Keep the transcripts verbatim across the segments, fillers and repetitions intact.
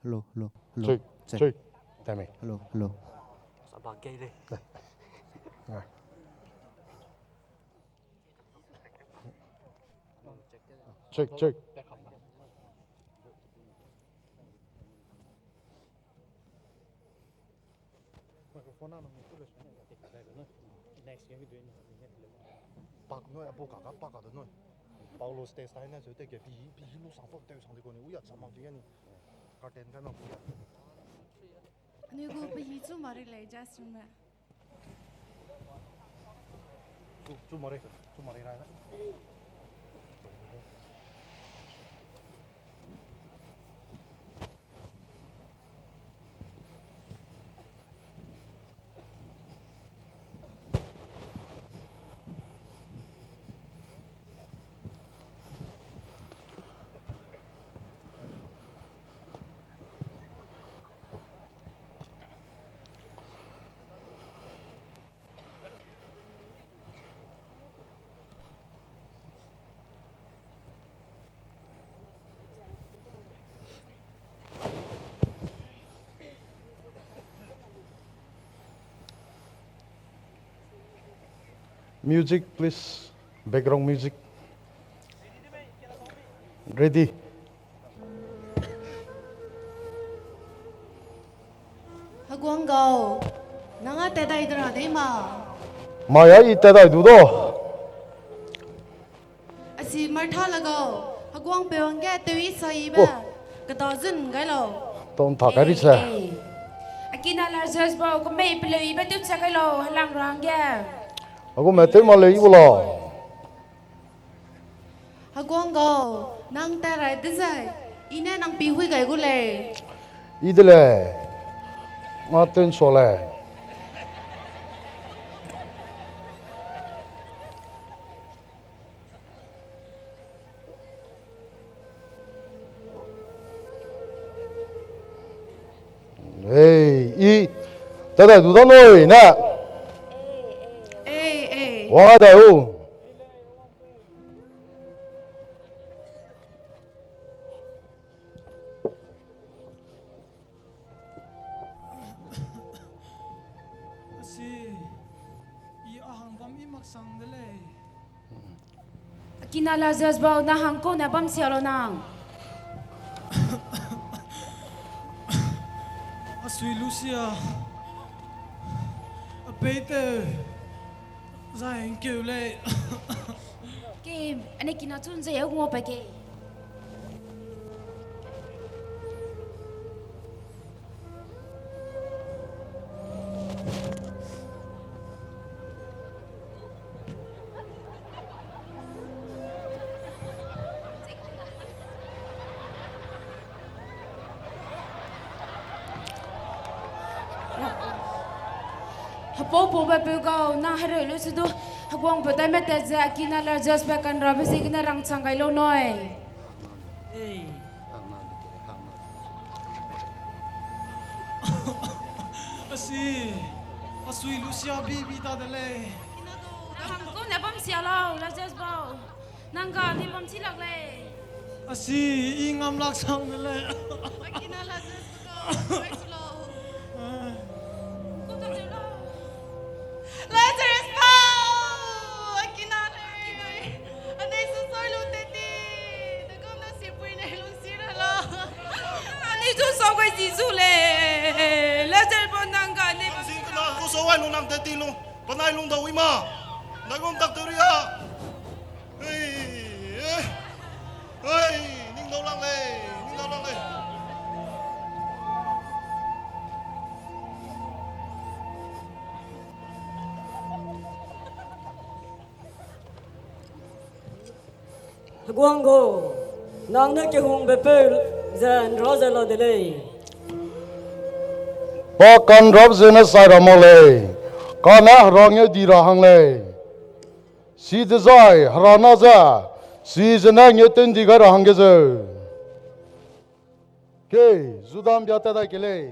Hello, hello, hello. Check, check. Check. Dame. Hello, hello. Sabang kei de. Ngai. Check, check. Microphone na nang tu le sene. Next game du ni. Pak noi, abu kaka pak ka de noi. Paulo stage tai na zo te ke pi, pi lu sang pau te sang de ko ni, uya sa mak de ni. Curtain kai mak ya. Anui gu pehi chu mari lei, just me. Chu, chu mari, chu mari rai na. Music, please. Background music. Ready. Heguang gau, nang a tedai dera dei ma? Mai a i tedai du do. Asi Martha le gau, heguang pe wangge tewi saibe. Oh. Keda zun gai lau. Ton ta kai ri se. Ei, ei. Akina Lazarus bau, kemei peleu ibe tut se gai lau, helang rangge. Agu me tew ma leu i bu lau. Heguang gau, nang tedai dezai, i ne nang pi hui gai gu lei. I de lei. Nga tensua lei. Ei, i tedai du da noi ne. Ei, ei. Wa dai u. Asi, i a hang bam i mak sang de lei. Akina Lazarus bau, na hang kau ne bam sia lau nang. Asui Lucia, a pei te, zai nkeu lei. Ke, ane kina chun ze ya ngua pa ke. Hepau pau be peu gau, na hereu lu se du, heguang pe tai me tet ze, akina Lazarus be kanra be ziegene rangchang gai lau nui. Ei. Asi, asui Lucia bi bi ta de lei. Nang hang kau ne bam sia lau, Lazarus bau. Nang ga ni bam chi lak lei. Asi, i ngam lak sang de lei. Akina Lazarus bau, bai chi lau. Ah. Kau ta de lau. Lazarus bau! Akina lei! Anei su soi lu teti! Degum na sipui nei lungsira la! Anei su sau gai si su lei! Lazarus bau nang ga ne bam si kena, ku sau ai lu nang teti lu, penai lung dau i ma! Degum tak tew ria! Hei, eh. Hei, ning dau lang lei, ning dau lang lei. Heguang gau, nang ne kehungbe peu ze nra ze la de lei. Pa kanrap ze ne sai ra mak lei, kane hera ngeu di ra hang lei. Chidezai hera na ze, chi zene ngeu tew ndi gai ra hangge zeu. Ke, Judam bia tat dai ke lei.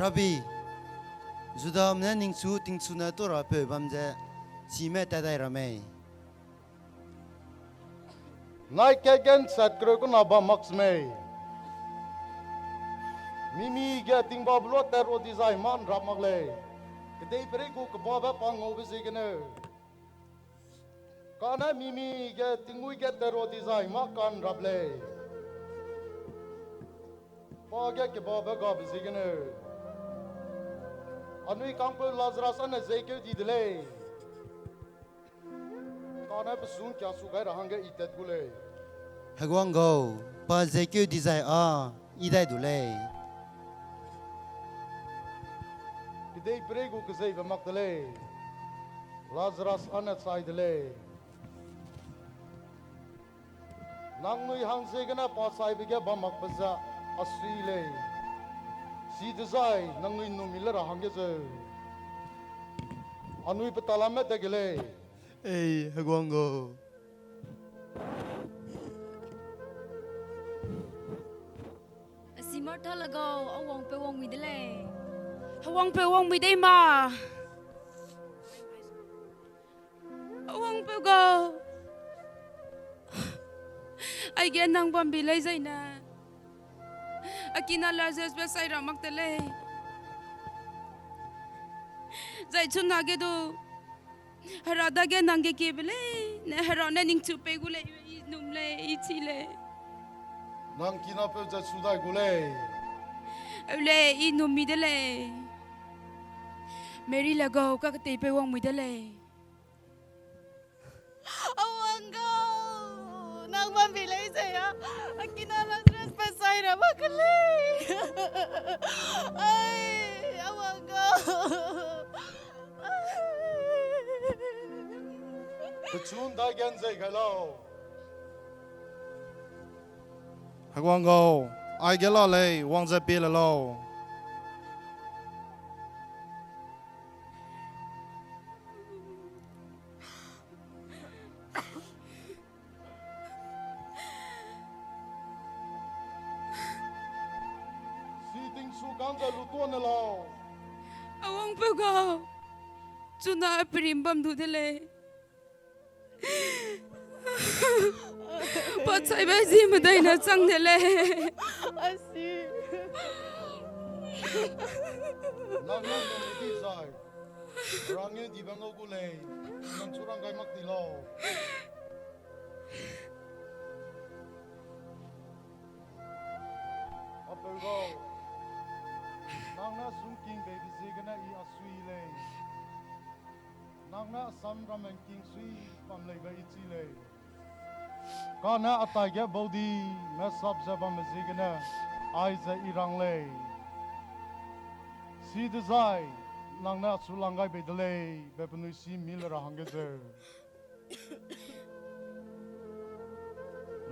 Rabbi, Judam ne ningchu tingchu ne to ra peu bam ze, chime tat dai ra mei. Nai ke gen sat kereu kena bam mak se mei. Mimi ge tingbabe lua tat ra dizai mâ ’nrap mak lei. Kedeiperei gu kebabe pa ngaube ziegene. Kane mimi ge tingui ge tat ra dizai mâ ka'nrap lei. Pa ge kebabe gabe ziegene. Anui kangpeu Lazarus âne zeikeu di de lei. Kane pe sungkia su gai ra hangge I tat gu lei. Heguang gau, pa zeikeu dizai â, I dai du lei. Kedeiperei gu kezeibe mak de lei. Lazarus âne chai de lei. Nangnui hangziegene pa chaibe ge bam makbe ze a sui lei. Chidezai nangnui ’nnummi le ra hangge zeu. Anui pe talamme dege lei. Ei, heguang gau. Asi Martha le gau, a wangpeu wangmui de lei. A wangpeu wangmui dei ma. A wangpeu gau. Aige nang bambi lei zaine. A kina Lazarusbe sai ra mak te lei. Zai chunage du, Hera dage nang ge kiebe leine, Hera ne ningchu pei gu lei, I ’nnum lei, I chi lei. Nang kinapeu ze chu dai gu lei. Eu lei, I ’nnummi de lei. Mary le gau, kaketei peu wangmui de lei. A wang gau, nang bambi lei zai a, a kina Lazarusbe sai ra mak ke lei. Ai, a wang gau. Pechu ’ndai ge ’nzei gai lau. Heguang gau, aige la lei, wang ze pie le lau. Siting su kang ze lutuâ ne lau. A wangpeu gau, chuna a perim bam du de lei. Pa chaibe zi medai ne chang de lei. Asi. Nang nang nang di zai. Rangeu dibe ngau gu lei. Nang chu rang gai mak di lau. Apeu gau. Nang ne sungking beibe ziegene I a sui lei. Nang ne asam ramme ’ngking sui bam leibe I chi lei. Kane a taige baudime sap ze bamme ziegene, aize I rang lei. Chidezai, nang ne achu lang gai bei de lei, be penui si mi le ra hangge zeu.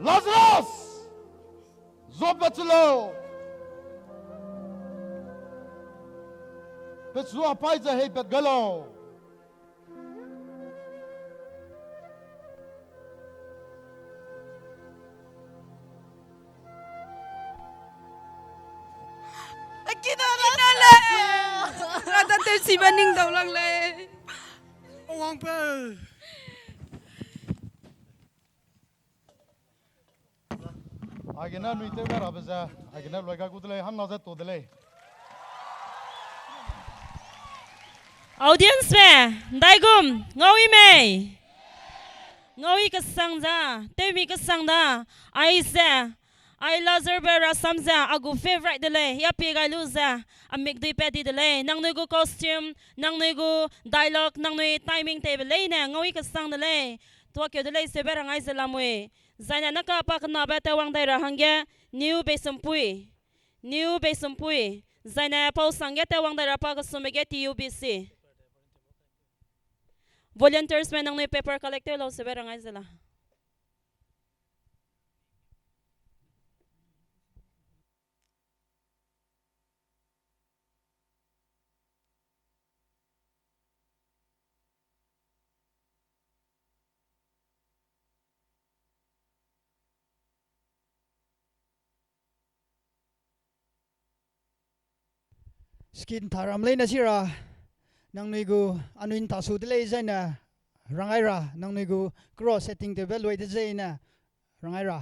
Lazarus! Zuapat chu lau! Pechu a paî ze heipat gai lau! Akina le! Ra da tewchibe ning dau lak lei. Wangpeu. Aigene anui tew gai rabe ze, aigene luai gai gu de lei, hamna ze to de lei. Audience me, ’ndaigum, ngau i mei. Ngau i kesang za, tewmi kesang da, aize, ai Lazarbe rasam ze, a gu favorite de lei, ya pie gai lu ze, a mikdui pat di de lei, nangnui gu costume, nangnui gu dialogue, nangnui timing tewbe leine, ngau i kesang de lei, tuakeu de lei, seube rangai ze lamui. Zaine naka pa kenabe tewwang dai ra hangge, New Beisumpui. New Beisumpui. Zaine pau sangge tewwang dai ra pa kesumbe ge T U B C. Volunteers me nangnui paper collect tew lau seube rangai ze la. Skin tharam leine si ra, nangnui gu anui ’nta su de lei zaine, rangai ra, nangnui gu cross setting tewbe luai de zaine, rangai ra.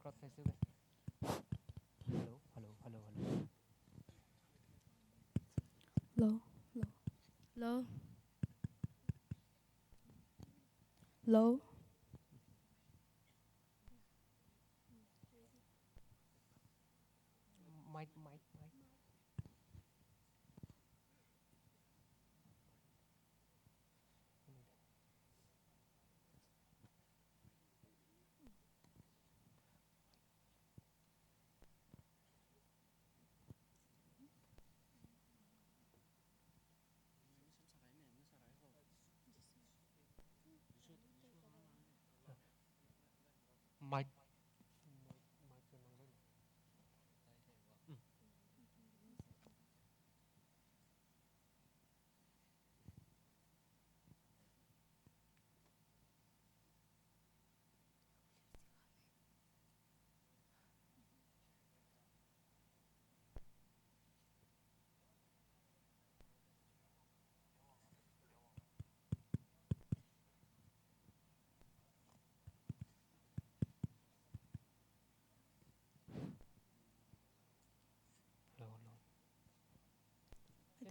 Crowd face be. Hello, hello, hello, hello. Hello, hello. Hello. Hello. Mic, mic, mic. Mic. Hello, hello. Hello.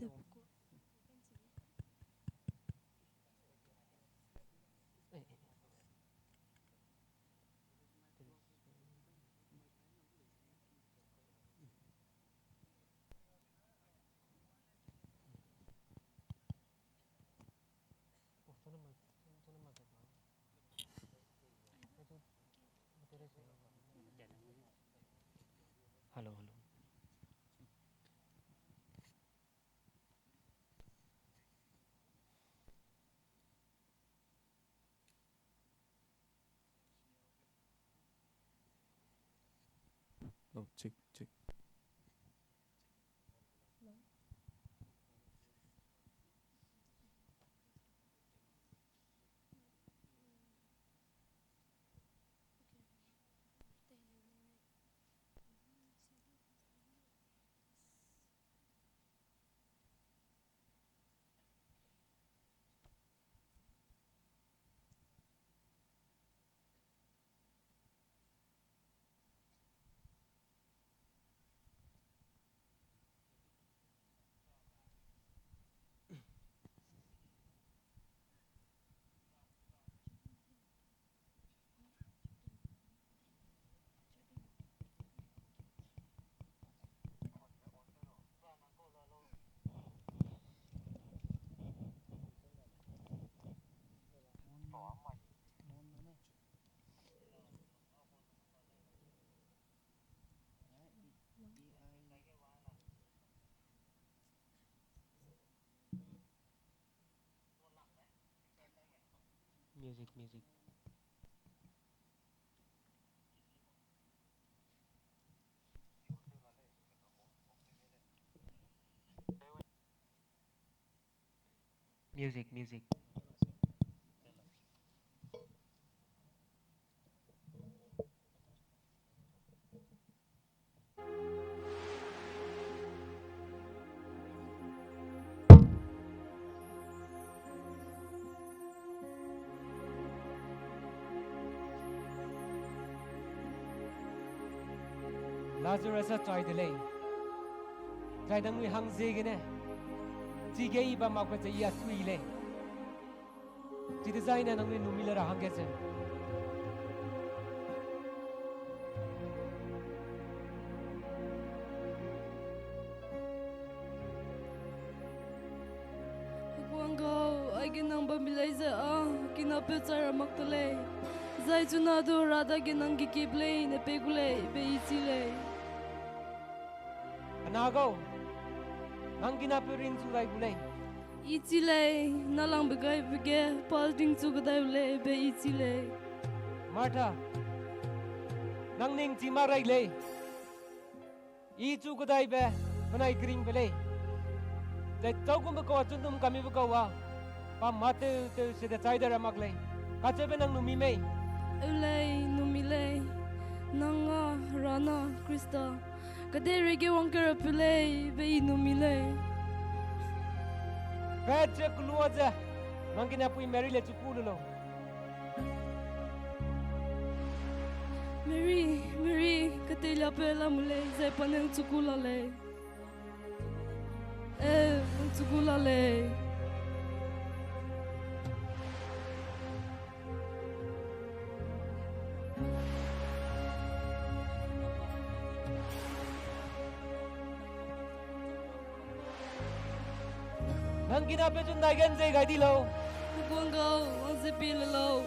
Eh, eh. Hello, hello. Oh, check, check. Music, music. Music, music. Lazarus a chai de lei. Zai nangnui hangziegene chige i bam makbe ze i a sui lei. Chidezaine nangnui numi le ra hangge ze. Heguang gau, aige nang bambi lei ze â kinapeu chai ra mak te lei. Zai chuna du Hera dage nang gekiebe leine pei gu lei, be i chi lei. Ana gau, nang kinapeu ringchu dai gu lei. I chi lei, nalangbe gaibe ge pa ringchu kedai lei, be i chi lei. Martha, nang ning chi mak rai lei. I chu kedaibe, penai keringbe lei. Zai châugumbe kau a chuntum kamibe kau a, pa mâ tew tew sede chai de ra mak lei. Kacheube nang numi mei? Eu lei, numi lei. Nang â Hera na Khrista, kedeireige wangkerapeu lei, be i numi lei. Pe ze kelua ze, nang kinapui Mary le chu ku lu lau. Mary, Mary, keteilia pe lamui lei, zai pa nang chu gu la lei. Eh, nang chu gu la lei. Nang kina pe chun dai gen zei gai di lau. Heguang gau, wang ze pie le lau.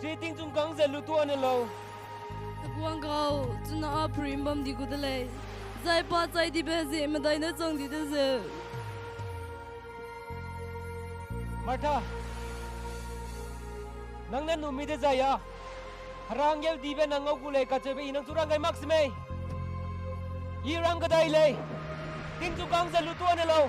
Chi tingchung kang ze lutua ne lau. Heguang gau, chuna a prim bam di gu de lei. Zai pa chai dibe zie medai ne chang di de zeu. Martha, nang ne numi de zai a, herang geu dibe nang ngau gu lei kacheube i nang chu rang gai mak semei. I rang kedai lei. Tingchung kang ze lutua ne lau.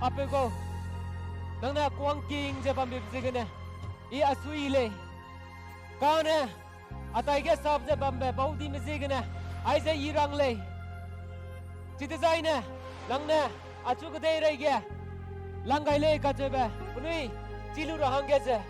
Apeu gau, nang ne kuang king ze bambe ziegene, i a sui lei. Kane, a taige sap ze bambe baudime ziegene, aize i rang lei. Chidezaine, nang ne, achu kedeirei ge, lang gai lei kacheube, penui, chi lu ra hangge ze.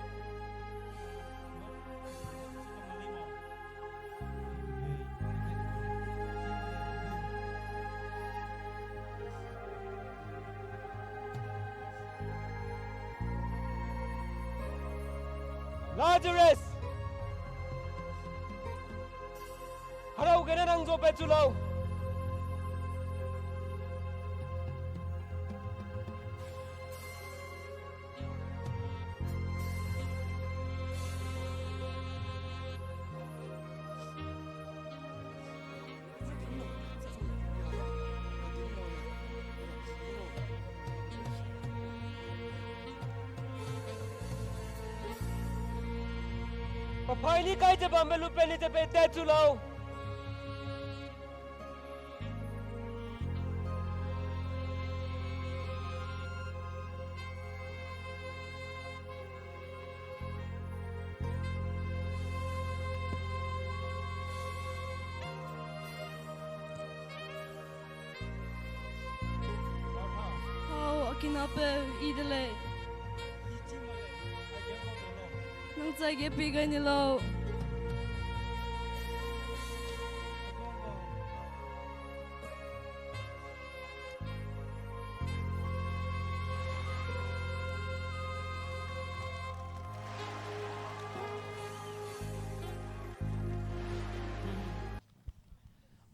Lazarus! Herau gene nang zuapat chu lau. Papaî ni kai ze bambe lupe ni ze pe tat chu lau. Hau, a kinapeu, i de lei. Nang chai ge pie gai ni lau.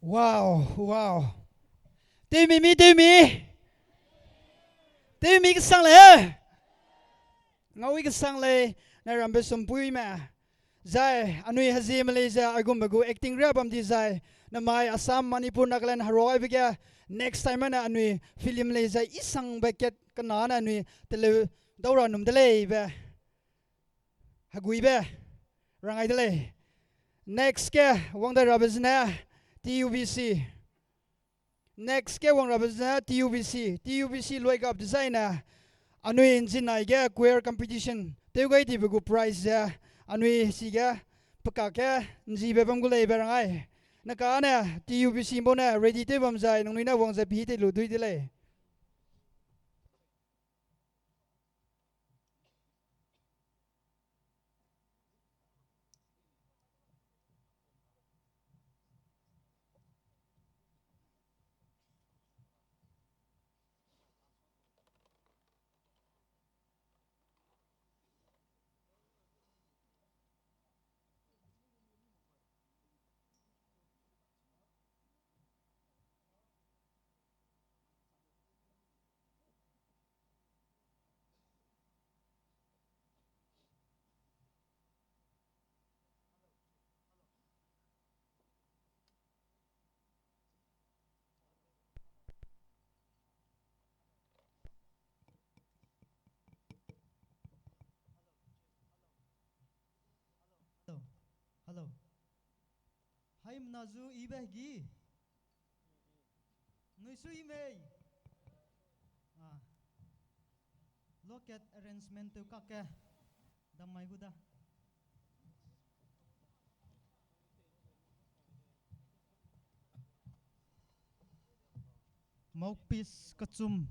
Wow, wow. Tewmi mi, tewmi. Tewmi kesang lei. Ngau i kesang lei, na rambe sumpuime. Zai, anui hezieme lei ze, aigumbe gu acting ria bam di zai, namai Assam, Manipur, Nagaland, Haro aibe ge, next time ne anui film lei ze, i sangbe kat kena ne anui teleu dau ra num de lei be. Heguibe, rangai de lei. Next ge, wang dai rabe zene, T U B C. Next ge wang rabe zene T U B C, T U B C luigap dezaine, anui nzinai ge choir competition, tew gai dibe gu prize ze, anui sige, pekak ge, nzibe bam gu leibe rangai. Neka ne, T U B C bau ne, ready tew bam zai, nangnui ne wang ze pi tei lu dui de lei. Hello. Haimena zu ibe hegi. Nui sui mei. Ah. Loket arrangement tew kak ge. Damai gu da. Mouthpiece kachum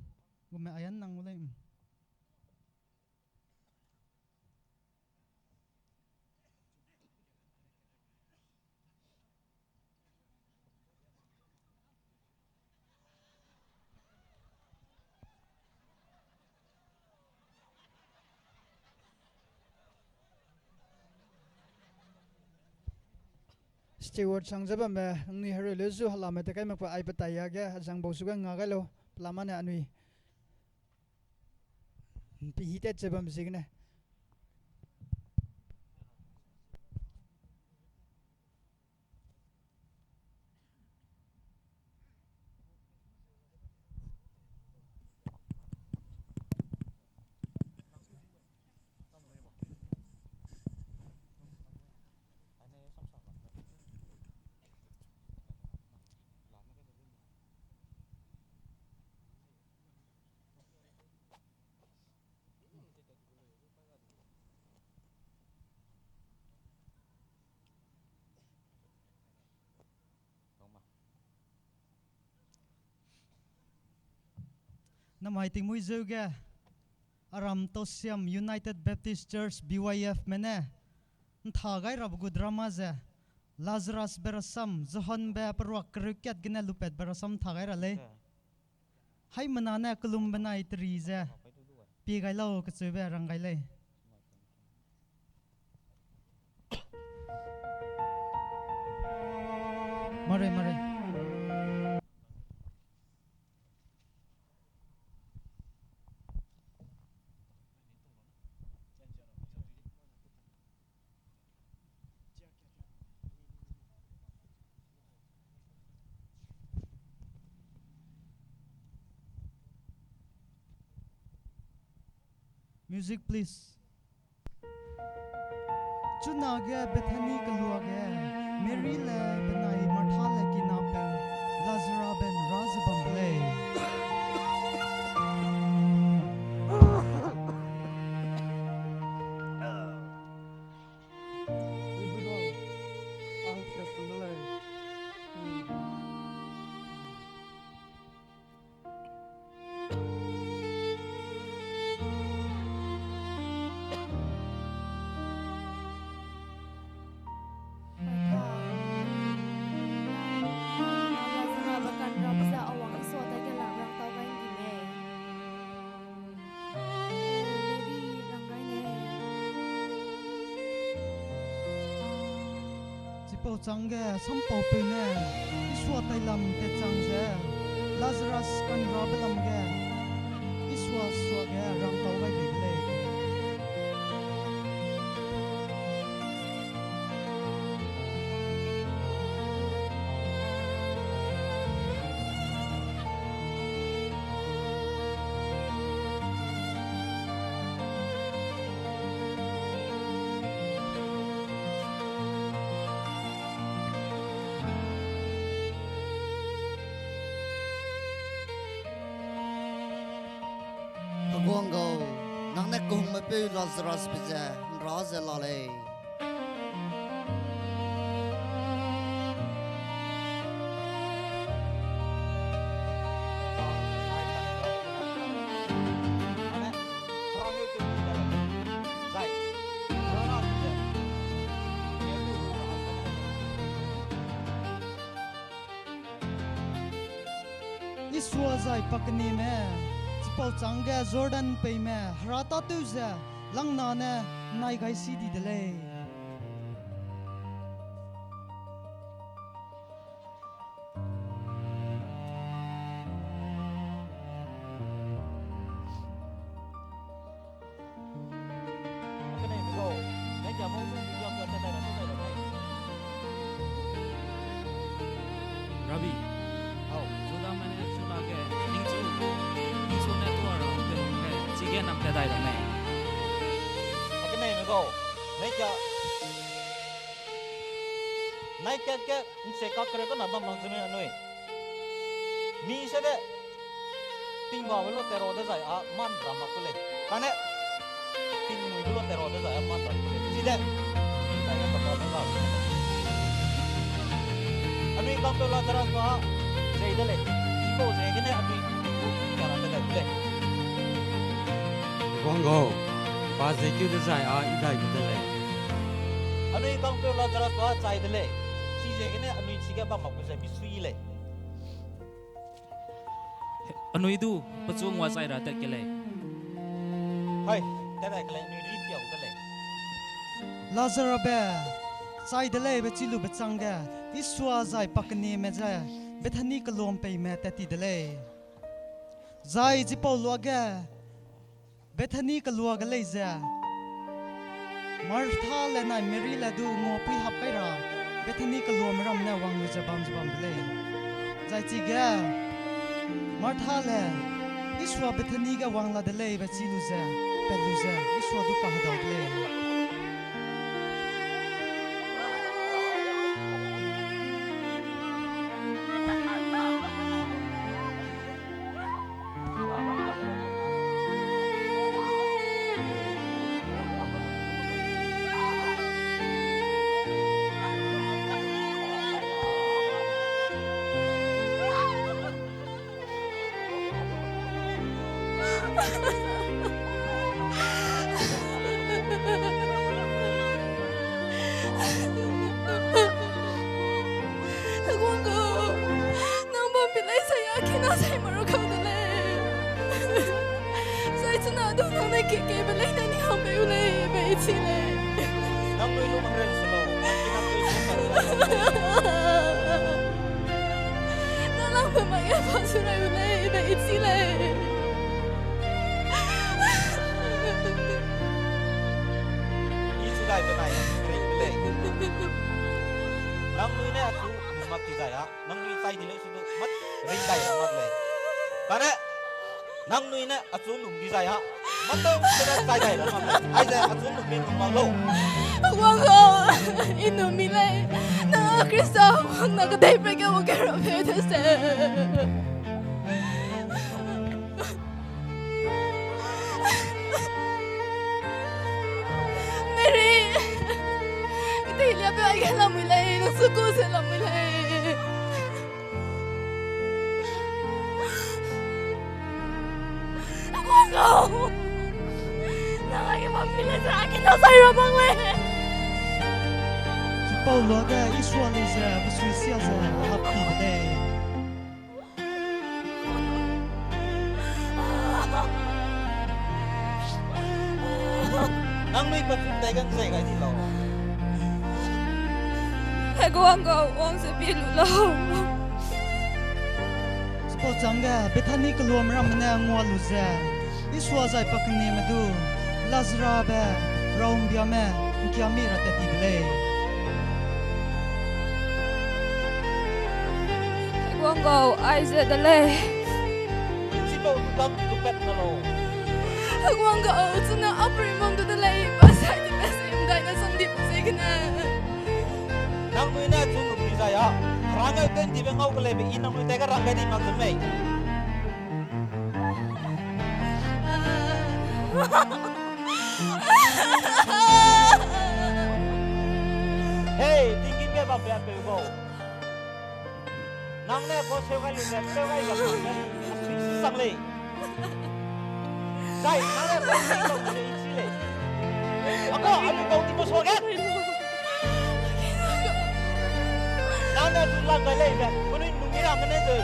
gume ayan nang gu lei. Steward sang ze bambe, nangnui hereu leu zu helame te kai makbe aibe tai age, azang bau su ga nga gai lau, pelama ne anui. Pi hi tet ze bam ziegene. Namai tingmui zeu ge, Aram Tosiam United Baptist Church, B Y F me ne, ntha gai rabe gu drama ze, Lazarus be rasam, Johan be peruak kereu kat gene lupet be rasam ntha gai ra lei. Haimena ne kelum benai teri ze, pie gai lau kacheube rang gai lei. Mare, mare. Music, please. Chunage Bethany keluage, Mary le benai Martha le kinape, Lazarus ben ra ze bam de lei. Chipau chângge sampaupeu ne Isua tailam tat chang ze, Lazarus kanrabe lam ge Isua suage rangtau gai bei de lei. Heguang gau, nang ne kehungmepeu Lazarus be ze ’nra ze la lei. Isua zai pakenieme, chipau chângge Jordan peime, Hera tâtew ze, langna ne ’nnai gai si di de lei. Rabi, Judame ne chu lage, ningchu, ningchu ne tua ra, pe lung ge, chige nam tat dai ra mei. Akenei me gau, mei kia. Nai kat ge, nse kakreu kena bam lang zene anui. Mi se de, tingbabe lu tero dezai a man ra mak ku lei. Kane, tingmuibe lu tero dezai a man ra ku lei. Chide, nai ge kapa me ba. Anui kangpeu Lazarus ba, zei de lei. Chipau ziegene anui, kara de lei. Guang gau, pa zekeu dezai a i dai gu de lei. Anui kangpeu Lazarus ba chai de lei. Chiziegene anui chige bam mak ku ze misui lei. Anui du, pechu ngua chai ra tat ke lei. Hai, tat dai ke lei, anui ri piau de lei. Lazarusbe, chai de lei be chi lube chângge, Isua zai pakenieme ze, Bethani keluam peime tat ti de lei. Zai chipau luage, Bethani keluage lei ze, Martha le nai Mary le du nguapui hap kai ra, Bethani keluame ramme ne wang lu ze bam ze bam de lei. Zai chige, Martha le, Isua Bethani ge wang la de lei be chi lu ze, pat lu ze, Isua du kahedau de lei. Heguang gau, nang bam pi lei zai a kina zai maruk kau de lei. Zai chuna du nang ne kekebe lei ne ni hang bei u lei, bei chi lei. Nang lui lu mangren se lau. Nang lang pe mai ge pa su rai u lei, bei chi lei. I chu dai benai ring lei. Nang lui ne achu nung mak ti zai a, nang lui chai di lei su du mat ring dai ra mak lei. Kane, nang lui ne achu nung di zai a, mat tau se da chai dai ra mak lei. Aize achu nung mi nung mak lau. Wang gau, i nung mi lei. Nang Khrista wang na kedei pe ge wang ge ra pe de se. Mary, kedei lia pe ai ge lamui lei, nang su ku se lamui lei. Wang gau, nang ai ge bam pi lei zai a kina zai ra mak lei. Chipau luage Isua lei ze, pesui sia ze, hap ti de lei. Nang lui pa pum dai gan zai gai di lau. Heguang gau, wang ze pie lu lau. Chipau chângge Bethani keluame ramme ne ngua lu ze, Isua zai pakenieme du, Lazarusbe, raumbiame, ngkiami ra tat ti de lei. Heguang gau, aize de lei. Chipau du kam du pat na lau. Heguang gau, chuna apri mang du de lei, pa sai di pe se, mdai na sang di pe se gene. Nang lui ne chu nung di zai a, rang ai ten dibe ngau ke lei be i nang lui te ga rang gai di mak de mei. Hey, tingkim ge bam pe peu gau. Nang ne ko seu gai lu ze, seu gai ga sang lei. Zai, nang ne ko seu gai lu ze, i chi lei. Ako, a lu kau ti ko suage. Nang ne lu lang gai lei ze, penui nung mi ra mene ze.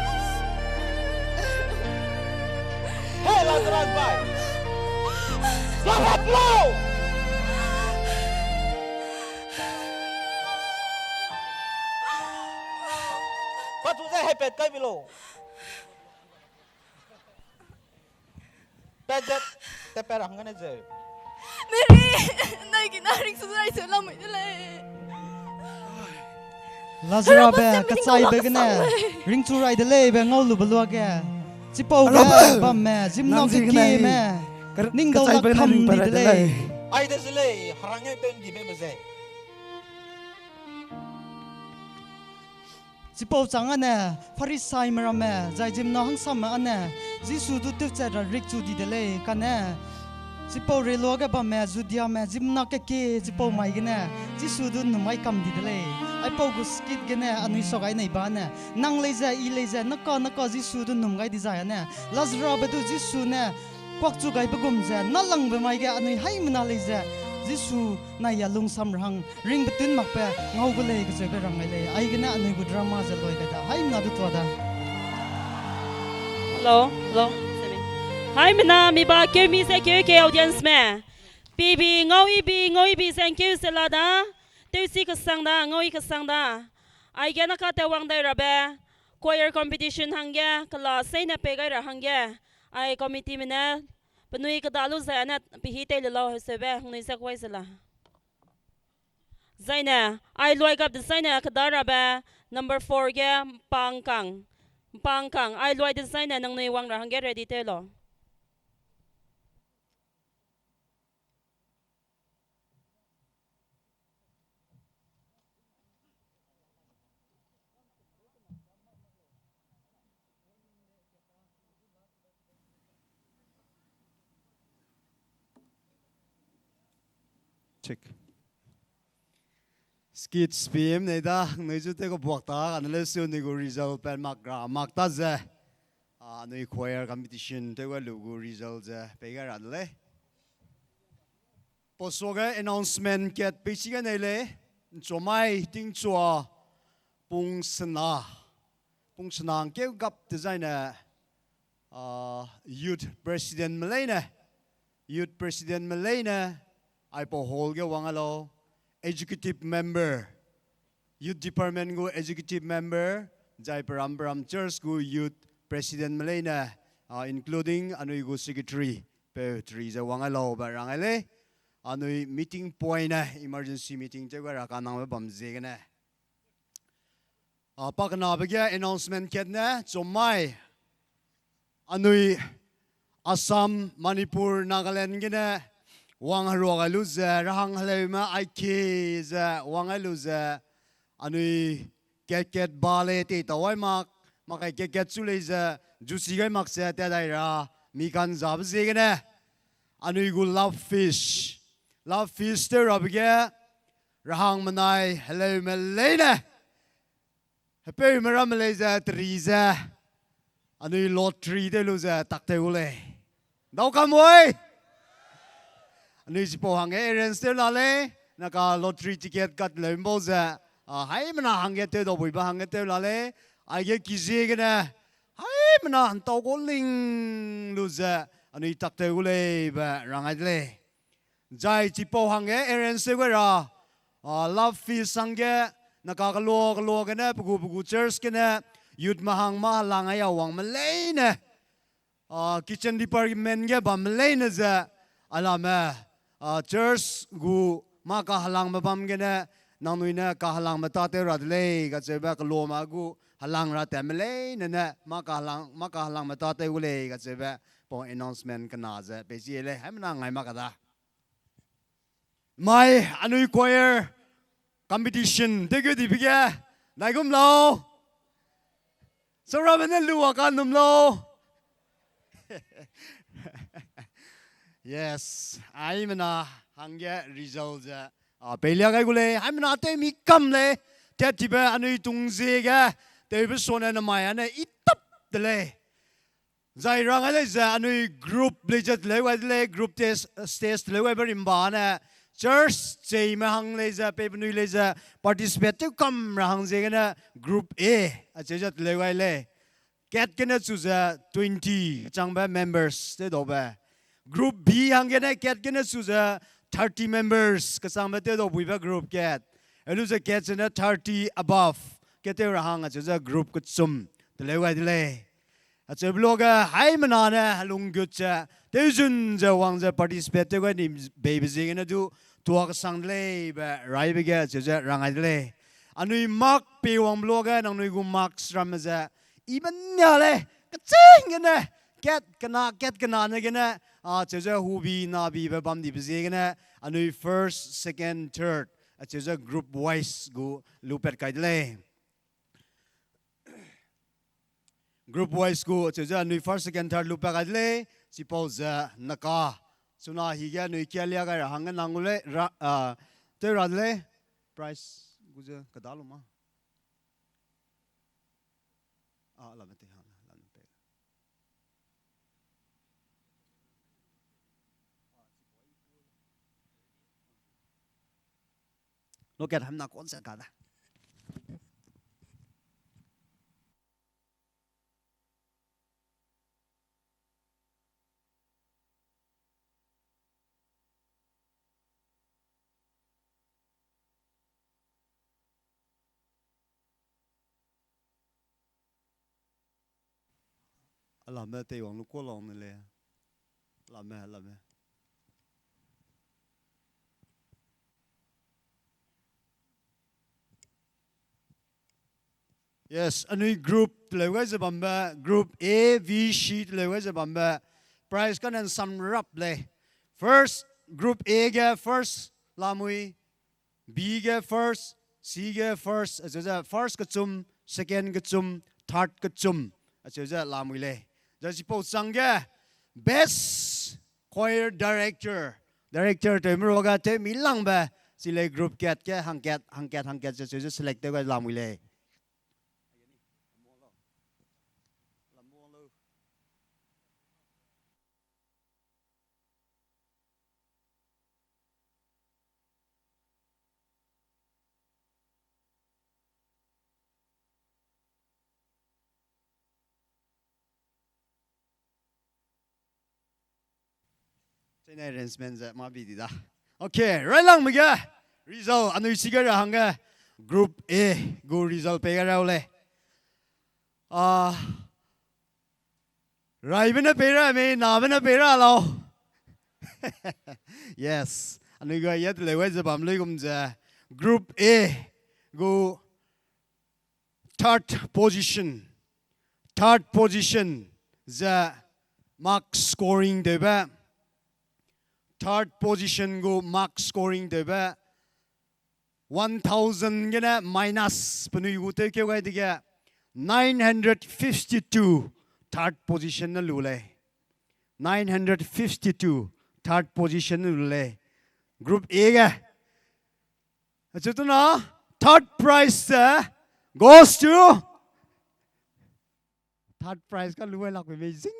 Hey, Lazarus bai. Zahap lo! Pachu ze hepet kai bi lo. Pet zet, te pe rang gane zeu. Mary, nai kina ringchu rai se lamui de lei. Lazarusbe, kachaibe gene, ringchu rai de lei be ngau lube luage. Chipau ge, bamme, zimna kekieme, ning dau lak kam di de lei. Ai de ze lei, harang e ten di be me ze. Chipau châng âne, Pharisaime ramme, zai ziemmena hangsamme âne, Jisu du tewchat ra rikchu di de lei, kane, chipau rei luage bamme, Judiame, ziemmena kekie, chipau mai gene, Jisu du nnum gai kam di de lei. Aipau gu skit gene, anui sa gai nei ba ne, nang lei ze, i lei ze, naka, naka Jisu du nnum gai dizai âne, Lazarabe du Jisu ne, kuakchu gaibe gum ze, nâlangbe mai ge, anui haimena lei ze, Jisu nai ya lungsam ra hang, ringbe tun makbe, ngau gu lei kacheube rang gai lei, aigene anui gu drama ze loi gai da, haimena du tua da. Hello, hello. Haimena mi ba keu mi ze keu ke audienceme. Pibi, ngau ibi, ngau ibi ze ngkeu se la da. Tewsi kesang da, ngau i kesang da. Aige naka tewwang dai rabe, choir competition hangge, kela seine pei gai ra hangge. Ai committeeme ne, penui keda lu ze ne pehî tei le lau heuseube, hangnui ze kuai ze la. Zaine, ai luai gap dezaine keda rabe, number four ge, Mpangkang. Mpangkang, ai luai dezaine nangnui wang ra hangge ready tew lau. Check. Skits pim nei da, nui zu te ka buak ta, kane leu su nui gu result pen mak ra, mak ta ze. A, nui choir competition tew ga lu gu result ze, pei ga ra de lei. Pau suage announcement kat peichi ga nei lei, nchomai tingchua pung sena, pung sena ngkeu gap dezaine, a, youth presidentme leine, youth presidentme leine, aipau hall ge wang a lau, executive member, youth department gu executive member, zai peram peram church gu youth presidentme leine, a, including anui gu secretary, peu teri ze wang a lau be rang a lei, anui meeting point ne, emergency meeting tew ga ra kanangbe bam ziegene. A, pakenabe ge announcement kat ne, chomai, anui Assam, Manipur, Nagaland gene wang herua gai lu ze, rahang heleume aike ze wang gai lu ze, anui kat kat ba lei tei tau ai mak, makai kat kat chu lei ze, jusi gai mak ze tat dai ra, mi kanzabe ziegene, anui gu love feast, love feast tew rabe ge, rahangmenai heleume leine, hepeume ramme lei ze teri ze, anui lottery tew lu ze tak tew gu lei. Dau kam oi! Anui chipau hangge arrange tew la lei, naka lottery ticket kat leu mbau ze, a, haimena hangge tew dau buibe hangge tew la lei, aige kiziegene, haimena ntau gu ling lu ze, anui tak tew gu lei be rang gai de lei. Zai chipau hangge arrange tew gai ra, a, love feast hangge, naka kelua kelua gene, pe gu pe gu church gene, youthme hang mâ helang ai a wangme leine, a, kitchen department ge bamme leine ze, alame, a, church gu mâ kahelangbe bam gene, nangnui ne kahelangbe tâtew ra de lei kacheube keluame gu helang ra tatme leine ne mâ kahelang, mâ kahelangbe tâtew gu lei kacheube, pau announcement kena ze peichi lei, haimena ngai mak ka da. Mai, anui choir competition tewkeu dibe ge, daigum lau. Saurabe ne lu a kanum lau. Yes, haimena hangge result ze, a, peilia gai gu lei, haimena tewmi kam lei, tat tibe anui tung ziege, tewbe suane namai ane i tap de lei. Zai rang gai lei ze anui group lei ze teleu gai de lei, group test, stage teleu gaibe rimba ne, church cheime hang lei ze, peipenui lei ze, participate tew kam ra hang ziegene group A, acheu ze teleu gai lei. Kat gene chu ze twenty kechangbe members tew daube. Group B hanggene kat gene chu ze thirty members kechangbe tew dau buibe group kat. Helu ze kat zene thirty above ke tew ra hang acheu ze group kechum teleu gai de lei. Acheube luage haimena ne helung gut ze, tewzun ze wang ze participate tew gai ni beibe ziegene du tua kesang de lei be raibe ge acheu ze rang gai de lei. Anui mark pie wangbe luage nangnui gu marks ramme ze, i benia lei, keching gene, kat kena, kat kena ne gene, acheu ze hubi nabibe bam dibe ziegene, anui first, second, third, acheu ze group wise gu lupat kai de lei. Group wise gu, acheu ze anui first, second, third lu pa gai de lei, chipau ze naka. Chuna hige anui kia lia gai ra hangge nang gu lei, ra, ah, tew ra de lei. Prize gu ze kada lu ma. Ah, lame te hang, lame te. Lokat hamna kon se ka da. Alame teiwang lu kuâ lau ne le. Alame, alame. Yes, anui group teleu gai ze bambe, group A, B, C teleu gai ze bambe, prize kanen samrap lei. First, group A ge first lamui, B ge first, C ge first, acheu ze first kechum, second kechum, third kechum, acheu ze lamui lei. Zai chipau changge best choir director, director tewme ruage tewmi langbe, chi lei group kat ge hangkat, hangkat, hangkat ze acheu ze select tew gai lamui lei. Chine arrangement ze mâ bi di da. Okay, railangme ge result anui chige ra hangge group A gu result pei gai rau lei. Ah, raibe ne pei ra mei, nabe ne pei ra lau. Yes, anui gu aia teleu gai ze bam luigum ze group A gu third position, third position ze mark scoring tewbe, third position gu mark scoring tewbe, one thousand gene minus penui gu tewkeu gai dege, nine hundred fifty-two third position ne lu lei. Nine hundred fifty-two third position ne lu lei. Group A ge. Acheu tuna, third prize ze goes to, third prize ka lu ai lak mei zing.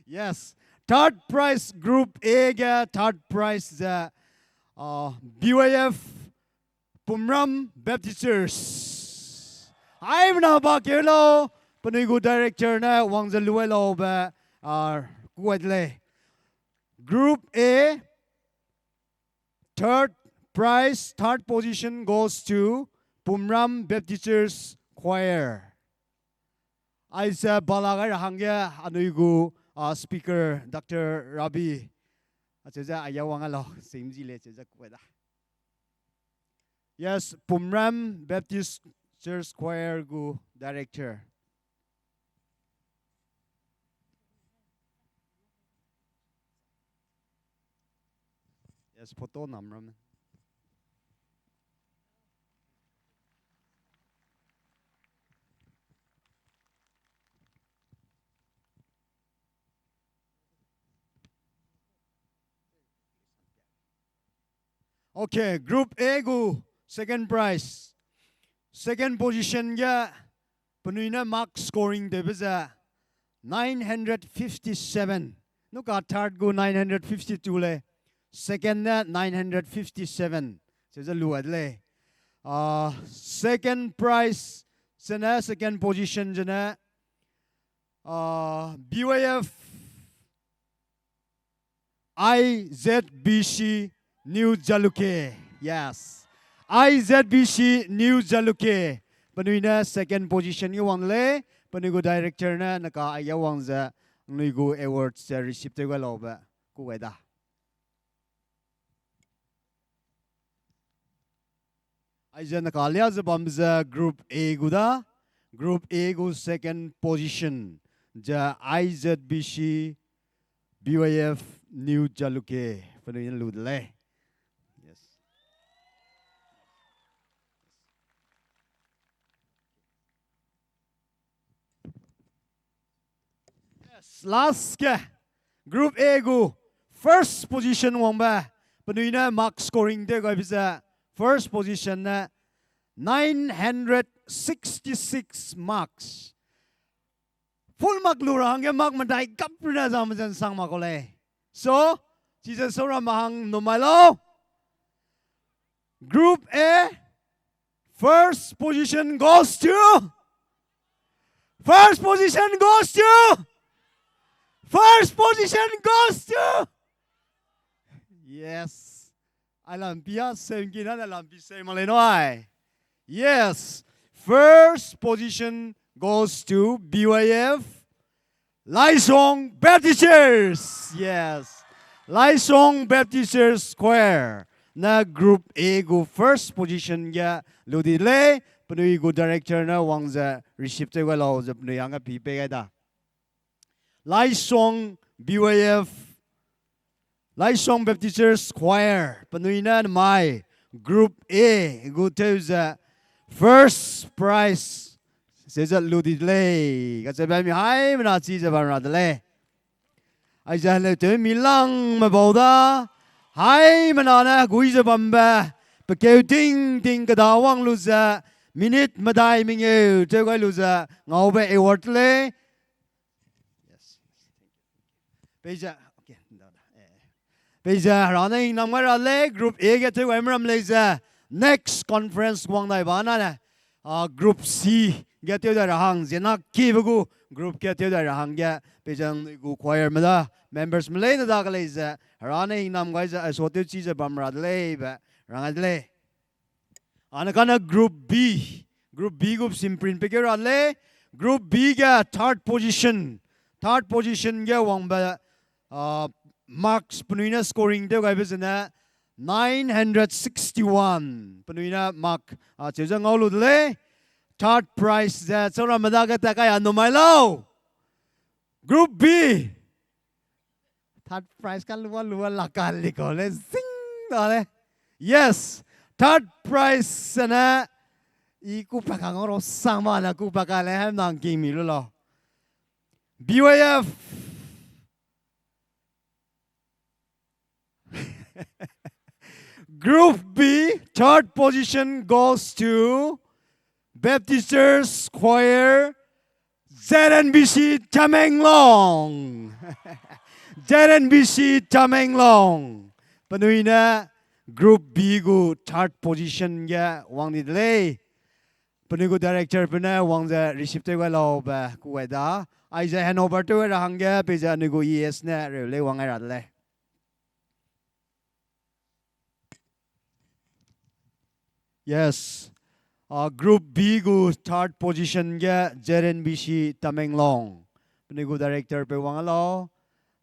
Yes. Third prize, group A ge third prize ze, uh, B Y F Pumram Baptist Church. Aimena ba keu lau, penui gu director ne wang ze lu ai laube, uh, kuai de lei. Group A, third prize, third position goes to Pumram Baptist Church Choir. Aize bala gai ra hangge anui gu, uh, speaker Doctor Rabi. Acheu ze aia wang a lau, simzi le acheu ze kuai da. Yes, Pumram Baptist Church Choir gu director. Yes, photo nam ramme. Okay, group A gu second prize. Second position ge penui ne mark scoring tewbe ze nine hundred fifty-seven. Nuka third gu nine hundred fifty-two lei. Second ne nine hundred fifty-seven. Acheu ze lu ai de lei. Ah, second prize zene, second position zene, ah, B Y F I Z B C New Jalukie. Yes. I Z B C New Jalukie. Penui ne second position ge wang lei, penui gu director ne naka aia wang ze, penui gu award ze receive tew gai laube, ku gai da. Aize naka lia ze bam ze group A gu da, group A gu second position ze I Z B C B Y F New Jalukie penui ne lu de lei. Yes. Last ge, Group A gu first position wangbe, penui ne mark scoring tew gaibe ze, first position ne nine hundred sixty-six marks. Full mark lu ra hangge mark medai gap rune zangme ze nsang mak kau lei. So, chize saura mahang numai lau. Group A, first position goes to, first position goes to, first position goes to. Yes. Ai lampi a seu ngki na ne lampi seu mak lei nui. Yes. First position goes to B Y F Laisong Baptist Church. Yes. Laisong Baptist Church Choir ne Group A gu first position ge lu di lei, penui gu director ne wang ze receive tew gai lau ze penui hangge pi pei gai da. Laisong B Y F, Laisong Baptist Church Choir, penui ne namai Group A gu tew ze first prize se ze lu di de lei, kacheube mi haimena chi ze bam ra de lei. Aize heleu tew mi langme bau da, haimena ne gui ze bambe, pe keu ting ting keda wang lu ze, minute medai mengeu tew gai lu ze, ngaube award lei. Peize, okay, peize Hera ne hingnam gai ra lei, Group A ge tew gai meram lei ze, next conference guang dai ba na ne, Group C ge tew dai ra hang, ziena kibe gu group ge tew dai ra hangge, peize nangnui gu choirme da, membersme leine dage lei ze, Hera ne hingnam gai ze, ai suatewchi ze bam ra de lei be, rang gai de lei. Ane kane Group B, Group B gu simprint pe keu ra lei, Group B ge third position, third position ge wangbe, marks penui ne scoring tew gaibe zene, nine hundred sixty-one penui ne mark acheu ze ngau lu de lei. Third prize ze chau ramme dage tat kai a numai lau. Group B. Third prize ka lua lua la ka li kau le zing da lei. Yes. Third prize zene i kupa ka ngau ra sang ma ne kupa ka le hem nang king mi lu lau. B Y F. Group B, third position goes to Baptist Church Choir, Z N B C Tamenglong. Z N B C Tamenglong. Penui ne Group B gu third position ge wang di de lei. Penui gu director pe ne wang ze receive tew gai lau be ku gai da. Aize handover tew gai ra hangge peize anui gu E S ne reu lei wang gai ra de lei. Yes. Group B gu third position ge Z N B C Tamenglong. Penui gu director pe wang lau.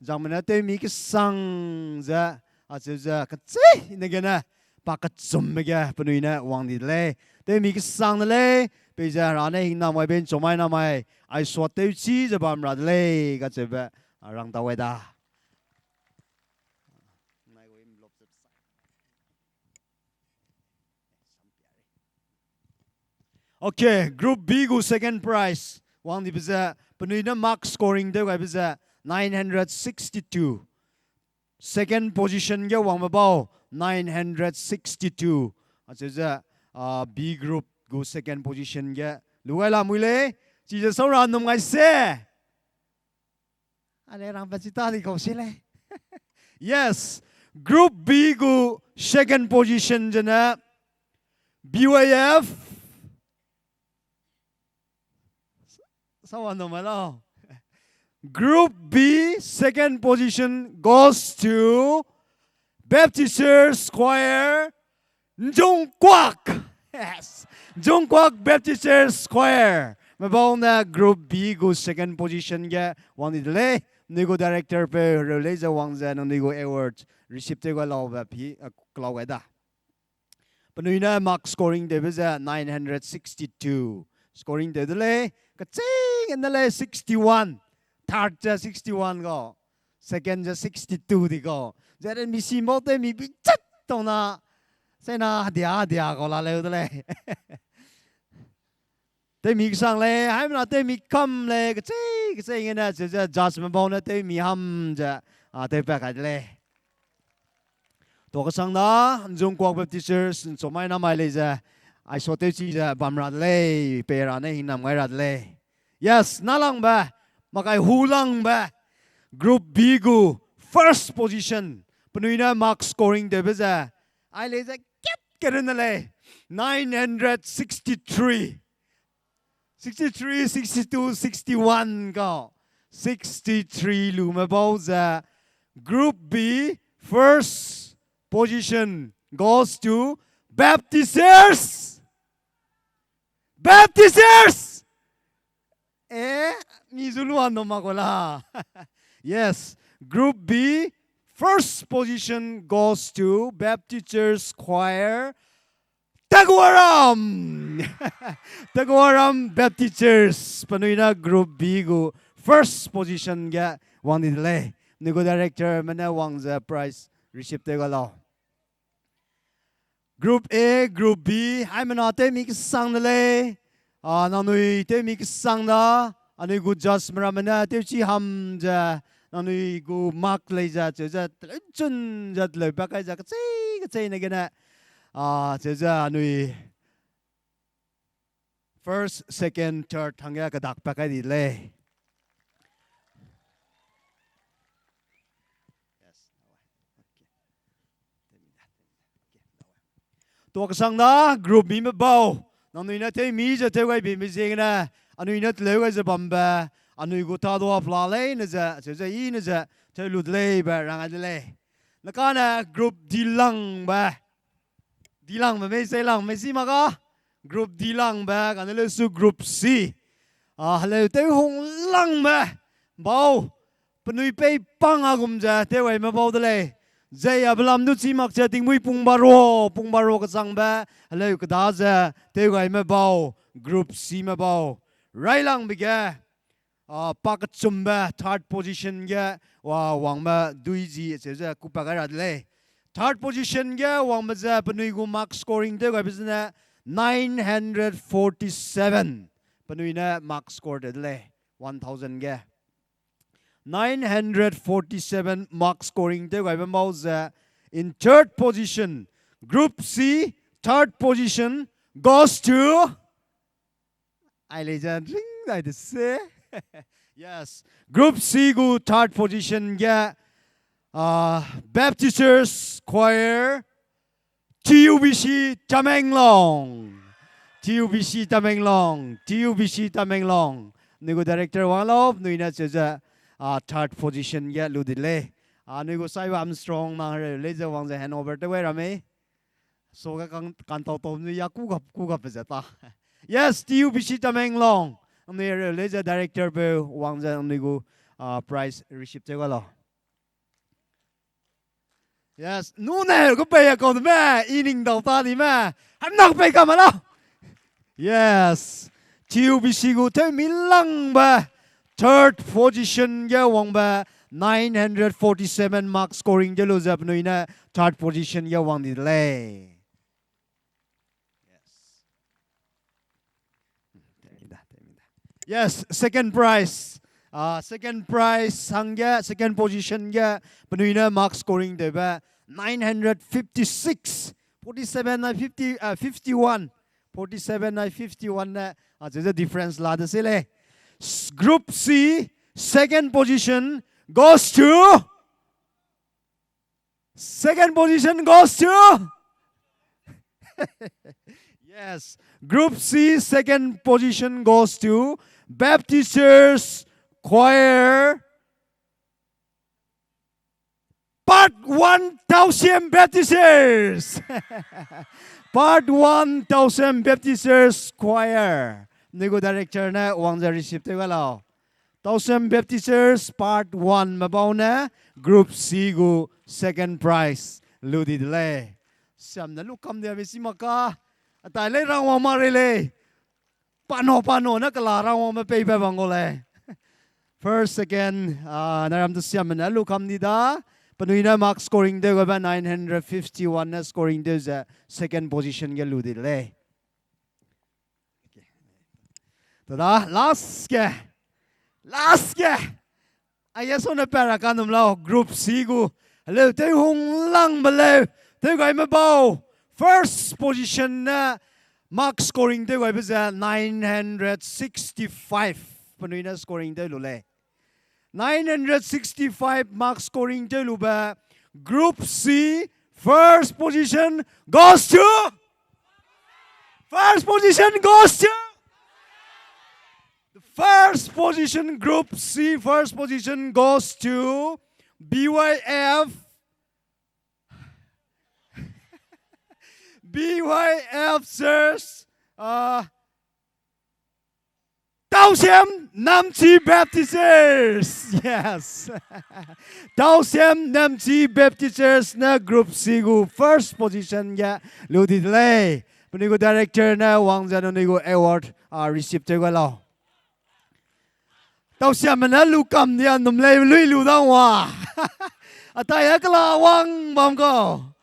Zangme ne tewmi kesang ze, acheu ze kechei ne gene, pa kechumme ge penui ne wang di de lei. Tewmi kesang de lei, peize Hera ne hingnam gaibe nchumai namai, ai suatewchi ze bam ra de lei, kacheube, rang tau gai da. Okay, Group B gu second prize wang dibe ze, penui ne mark scoring tew gaibe ze, nine hundred sixty-two. Second position ge wangme bau, nine hundred sixty-two. Acheu ze, B group gu second position ge lu gai lamui lei, chize sau ra num gai se. Ale rangbe chi ta di kau si lei. Yes, Group B gu second position zene, B Y F. Sawa num gai lau. Group B, second position goes to Baptist Church Choir, Njungkuak. Yes. Njungkuak Baptist Church Choir. Mebau ne Group B gu second position ge wang di de lei. Nui gu director pe reu lei ze wang ze nangnui gu award receive tew gai laube pi, kelau gai da. Penui ne mark scoring tewbe ze nine hundred sixty-two. Scoring tew de lei, keching ne lei sixty-one. Third ze sixty-one kau. Second ze sixty-two di kau. Z N B C mbau tew mi bichat tau na. Saina hadia hadia kau la leu de lei. Tewmi kesang lei, haimena tewmi kam lei, kechei, kechei ngene, cheuze judge me bau ne tewmi ham ze, a, tewpat kai de lei. Tuakesang da, Nzungkuak Baptist Church, nchomai namai lei ze, aiso tewchi ze bam ra de lei, pei ra ne hingnam gai ra de lei. Yes, nalangbe, makai hulangbe, Group B gu first position, penui ne mark scoring tewbe ze, ai lei ze kat kerun de lei, nine hundred sixty-three. Sixty-three, sixty-two, sixty-one ga. Sixty-three lume bau ze. Group B, first position goes to Baptist Church. Baptist Church! Eh, mi zu lua no ma ko la. Yes, Group B, first position goes to Baptist Church Choir, Taguaram! Taguaram Baptist Church, penui ne Group B gu first position ge wang di de lei. Anui gu director me ne wang ze prize receive tew ga lau. Group A, Group B, haimena tewmi kesang de lei. A, nangnui tewmi kesang da, anui gu judge me ramme ne tewchi ham ze, nangnui gu mark lei ze, cheuze teleuchun ze teleupat kai ze, kechei, kechei ne gene, a, cheuze anui first, second, third hangge kedakpat kai di lei. Tuakesang da, Group B me bau, nangnui ne tewmi ze tew gai bimbe ziegene, anui ne teleu gai ze bambe, anui gu tadua pela leine ze, cheuze i ne ze, tew lu de leibe rang gai de lei. Nekane Group D langbe, D langbe mei, sei langbe mei si mak ga, Group D langbe, kane leusu Group C. A, heleu tew hung langbe, bau, penui pei pang a gum ze tew gaime bau de lei. Zei a belam du chi mak ze tingmui pung baro, pung baro kechangbe, heleu keda ze tew gaime bau, Group C me bau. Railangbe ge, a, pakechumbe third position ge, wa, wangbe dui zi cheu ze kupa gai ra de lei. Third position ge wangbe ze penui gu mark scoring tew gaibe zene nine hundred forty-seven. Penui ne mark score tew de lei, one thousand ge. Nine hundred forty-seven mark scoring tew gaibe mau ze in third position, Group C, third position goes to, ai lei ze ring dai de se. Yes, Group C gu third position ge, uh, Baptist Church Choir, T U B C Tamenglong. T U B C Tamenglong. T U B C Tamenglong. Anui gu director wang lau, anui ne cheu ze, ah, third position ge lu di lei. Ah, anui gu Saiba Armstrong nang hereu lei ze wang ze hand over tew gai ra mei. So ge kan, kantau tau anui ya ku gap, ku gap ze ta. Yes, T U B C Tamenglong. Anui hereu lei ze director peu wang ze anui gu, ah, prize receive tew gai lau. Yes, nu ne gu pei a kau de me, i ning dau ta di me. Hemnak pei ka ma lau. Yes. T U B C gu tew mi langbe third position ge wangbe nine hundred forty-seven mark scoring ge lu ze penui ne third position ge wang di de lei. Yes. Yes, second prize. Ah, second prize hangge, second position ge, penui ne mark scoring tewbe, nine hundred fifty-six, forty-seven nai fifty, ah, fifty-one, forty-seven nai fifty-one ne, ah, cheu ze difference la de se lei. S-, Group C, second position goes to Second position goes to, yes, Group C, second position goes to Baptist Church Choir, Part one Tausiam Baptist Church. Part one Tausiam Baptist Church Choir. Anui gu director ne wang ze receive tew ga lau. Tausiam Baptist Church Part one me bau ne Group C gu second prize lu di de lei. Siam ne lu kam dia be si maka. Atai lei rangwang ma rei lei. Pano, pano ne kela rangwangme pei be bang gu lei. First, second, ah, ne ram tu siam ne lu kam di da. Penui ne mark scoring tew ga be nine hundred fifty-one ne scoring tew ze second position ge lu di de lei. Tada, last ge. Last ge. Aye, sone para kanum lau, Group C gu. Heleu, tew hung lang beleu. Tew gai me bau. First position ne mark scoring tew gai be ze nine hundred sixty-five. Penui ne scoring tew lu lei. Nine hundred sixty-five mark scoring tew lu be Group C, first position goes to, first position goes to, the first position, Group C, first position goes to B Y F, B Y F Church, uh, Tausiam Namchi Baptist Church. Yes. Tausiam Namchi Baptist Church ne Group C gu first position ge lu di de lei. Penui gu director ne wang ze nangnui gu award, ah, receive tew gai lau. Tausiamme ne lu kam dia num lei lui lu dang wa. Atai a kela wang bam kau.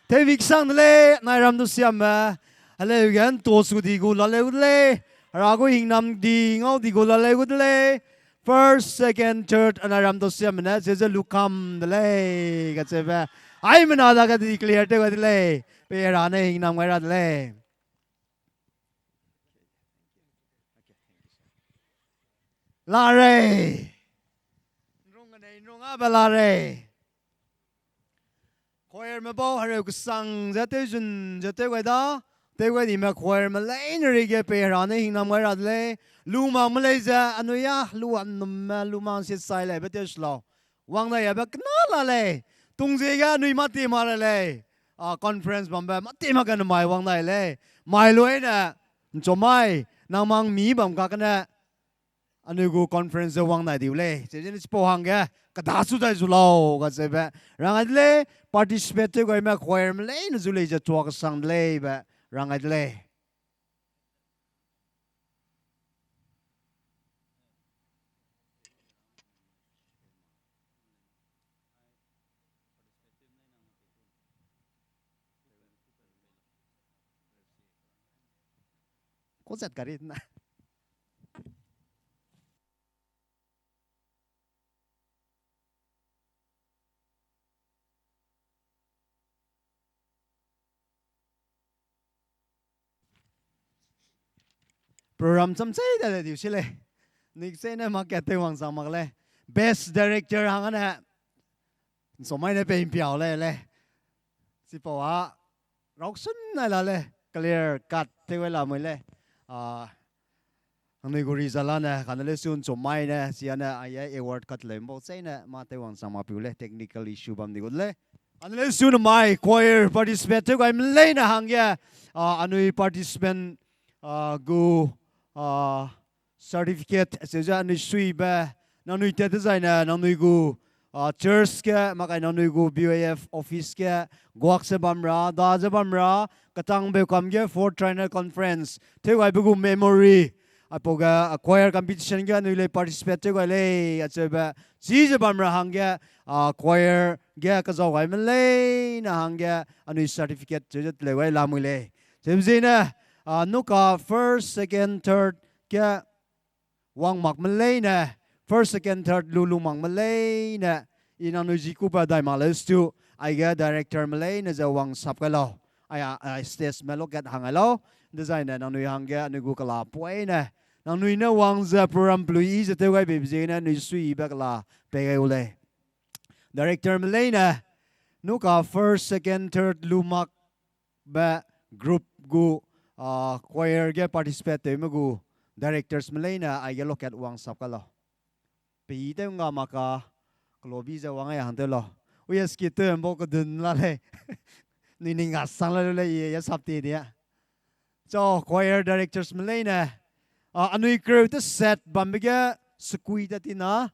Tewmik sang de lei, nai ram du siamme. Heleu ge nto su di gu laleu de lei. Hera gu hingnam di ngau di gu laleu gu de lei. First, second, third, anai ram du siamme ne, ze ze lu kam de lei, kacheube. Aimena dage declare tew gai de lei. Pe Hera ne hingnam gai ra de lei. La rei. Nrung anei, nrung abe la rei. Choirme bau hereu kesang ze tew zun ze tew gai da, tew gai dime choirme leine reige pei Hera ne hingnam gai ra de lei, lu makme lei ze anui a, lu annumme, lu mak sie sai leibe tew se lau. Wang dai abe kena la lei, tungziege anui mâ ti ma ra lei, a, conference bambe mâ ti ma kane mai wang dai lei, mai luine, nchomai, nang mang mi bam kakene, anui gu conference ze wang dai diu lei. Chizene chipau hangge, keda chu dai zu lau, kacheube. Rang gai de lei, participate tew gaime choirme leine zu lei ze chua kesang de lei be, rang gai de lei. Kozat kari na. Program cham chei da le diu si lei. Nik chei ne mak ka tew wang sang mak lei. Best director hang ane. Nsomai ne pei mpiau lei lei. Chipau a. Rauksun nai la lei. Clear cut tew gai la mui lei. A, anui gu result ane, kane lei su nsomai ne, si ane, aye award cut lei mbau chei ne, mâ tew wang sang mak piu lei, technical issue bam di gu lei. Kane lei su namai, choir participate tew gaime leine hangge, a, anui participant, a, gu, a, certificate, acheu ze anui suibe, nangnui tat dezaine, nangnui gu, a, church ge, makai nangnui gu B Y F office ge, guak ze bam ra, da ze bam ra, ketang beu kam ge Fourth Triennial Conference, tew gaibe gu memory, aipau ge, a, choir competition ge anui lei participate tew gai lei, acheube, chi ze bam ra hangge, a, choir ge kezau gaime leine hangge, anui certificate cheu ze teleu gai lamui lei. Cheu zene, a, nuka first, second, third ge, wang makme leine, first, second, third lu lu makme leine, i nangnui zi kuba dai mak leu stu, aige directorme leine ze wang sap gai lau, ai, ai stage me lokat hang gai lau, dezaine nangnui hangge anui gu kela poine, nangnui ne wang ze program pelui i ze tew gai beibe ziegene anui suibe kela pei gai u lei. Directorme leine, nuka first, second, third lu mak be group gu, a, choir ge participate tewme gu directorsme leine aige lokat wang sap ka lau. Pei tew nga mak ka, kelobi ze wang ai hang tew lau. Uye skit tew mbau kedun la lei. Nui ning ga sang la lu lei ye, ye sap ti dia. Chau, choir directorsme leine, a, anui kereu te set bambe ge sekui ta tina,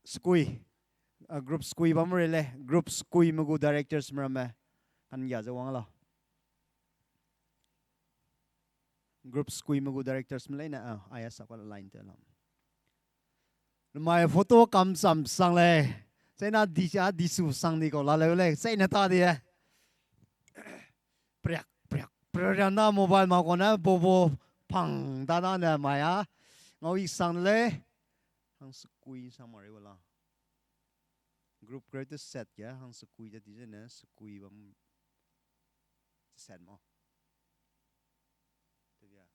sekui, a, group sekui bam rei lei, group sekuime gu directorsme ramme, kanggia ze wang lau. Group sekuime gu directorsme leine, a, aia sap ka line te lam. Namai photo kam cham sang lei. Chaina di cha di su sang di kau la leu lei. Chaine ta di e. Priak, priak, priak na mobile ma kau ne bobo pang da da ne mai a. Ngau i sang de lei. Hang sekui sang ma rei wala. Group create set ge hang sekui de di zene sekui bam set mo. Tebia.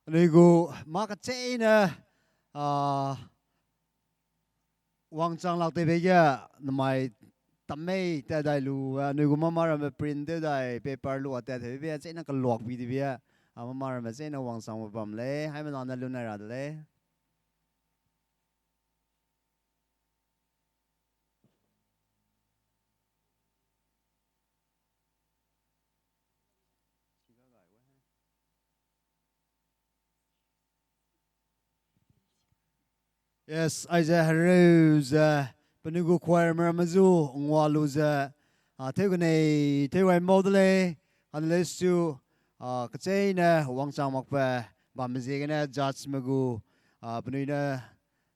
Anui gu mâ kecheîne, a, wangchang lak tewbe ge namai tammei tat dai lu, anui gu mâ mâ ramme print tew dai, paper lu a tat tewbe be, cheîne keluak bi dibe, a, mâ mâ ramme cheîne wangchangbe bam lei, haimena ne lu nai ra de lei. Yes, aize hereu ze, penui gu choirme ramme zu ngua lu ze, a, tew kenei tew gai mau de lei, kane lei su, a, kecheîne wangchang makbe bambe ziegene judgeme gu, a, penui ne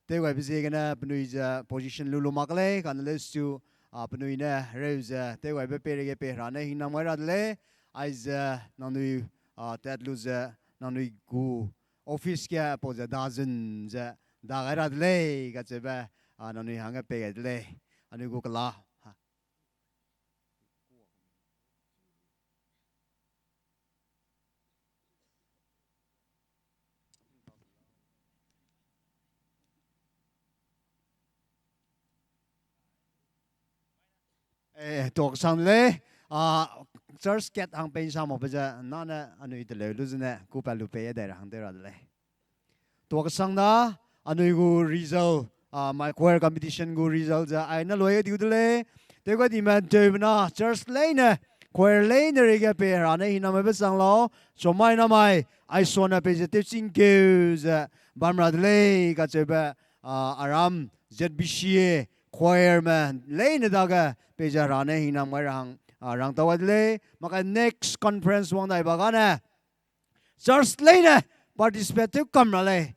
tew gaibe ziegene penui ze position lu lu mak lei, kane lei su, a, penui ne hereu ze tew gaibe peireige pei Hera ne hingnam gai ra de lei, aize nangnui, a, tat lu ze nangnui gu office ge pau ze dazun ze da gai ra de lei, kacheube, a, nangnui hangge pei gai de lei, anui gu kela. Eh, tuak sang lei, a, church kat hang pei sa makbe ze, nane anui teleu lu zene, kupa lu pei dai ra hang tew ra de lei. Tuak sang da, anui gu result, a, my choir competition gu result ze, ai ne loi diu de lei, tew ga dime tewbe na, church leine, choir leine reige pei Hera ne hingnam maibe sang lau, chomai namai, ai suane pei ze tewching keu ze, bam ra de lei, kacheube, a, aram, Z B C A, choirme, leine dage, pei ze Hera ne hingnam gai ra hang, a, rangtau gai de lei, makai next conference wang dai ba gane, church leine participate tew kam ra lei.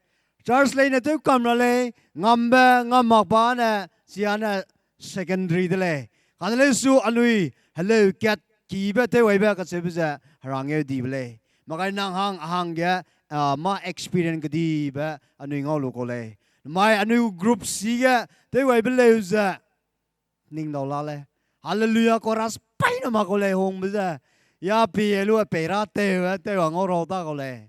Church leine tew kam ra lei, ngambe, ngam makba ne, siane secondary de lei. Kane lei su anui, heleu kat kibe tew gaibe kacheube ze, Hera ngeu dibe lei. Makai nang hang, a hangge, a, mâ experience kedibe, anui ngau lu kau lei. Mai anui group C ge, tew gaibe leu ze, ning dau la lei. Hallelujah chorus paî na mak kau lei hungbe ze. Ya pie lu pei ra tew, tew a ngau rau ta kau lei.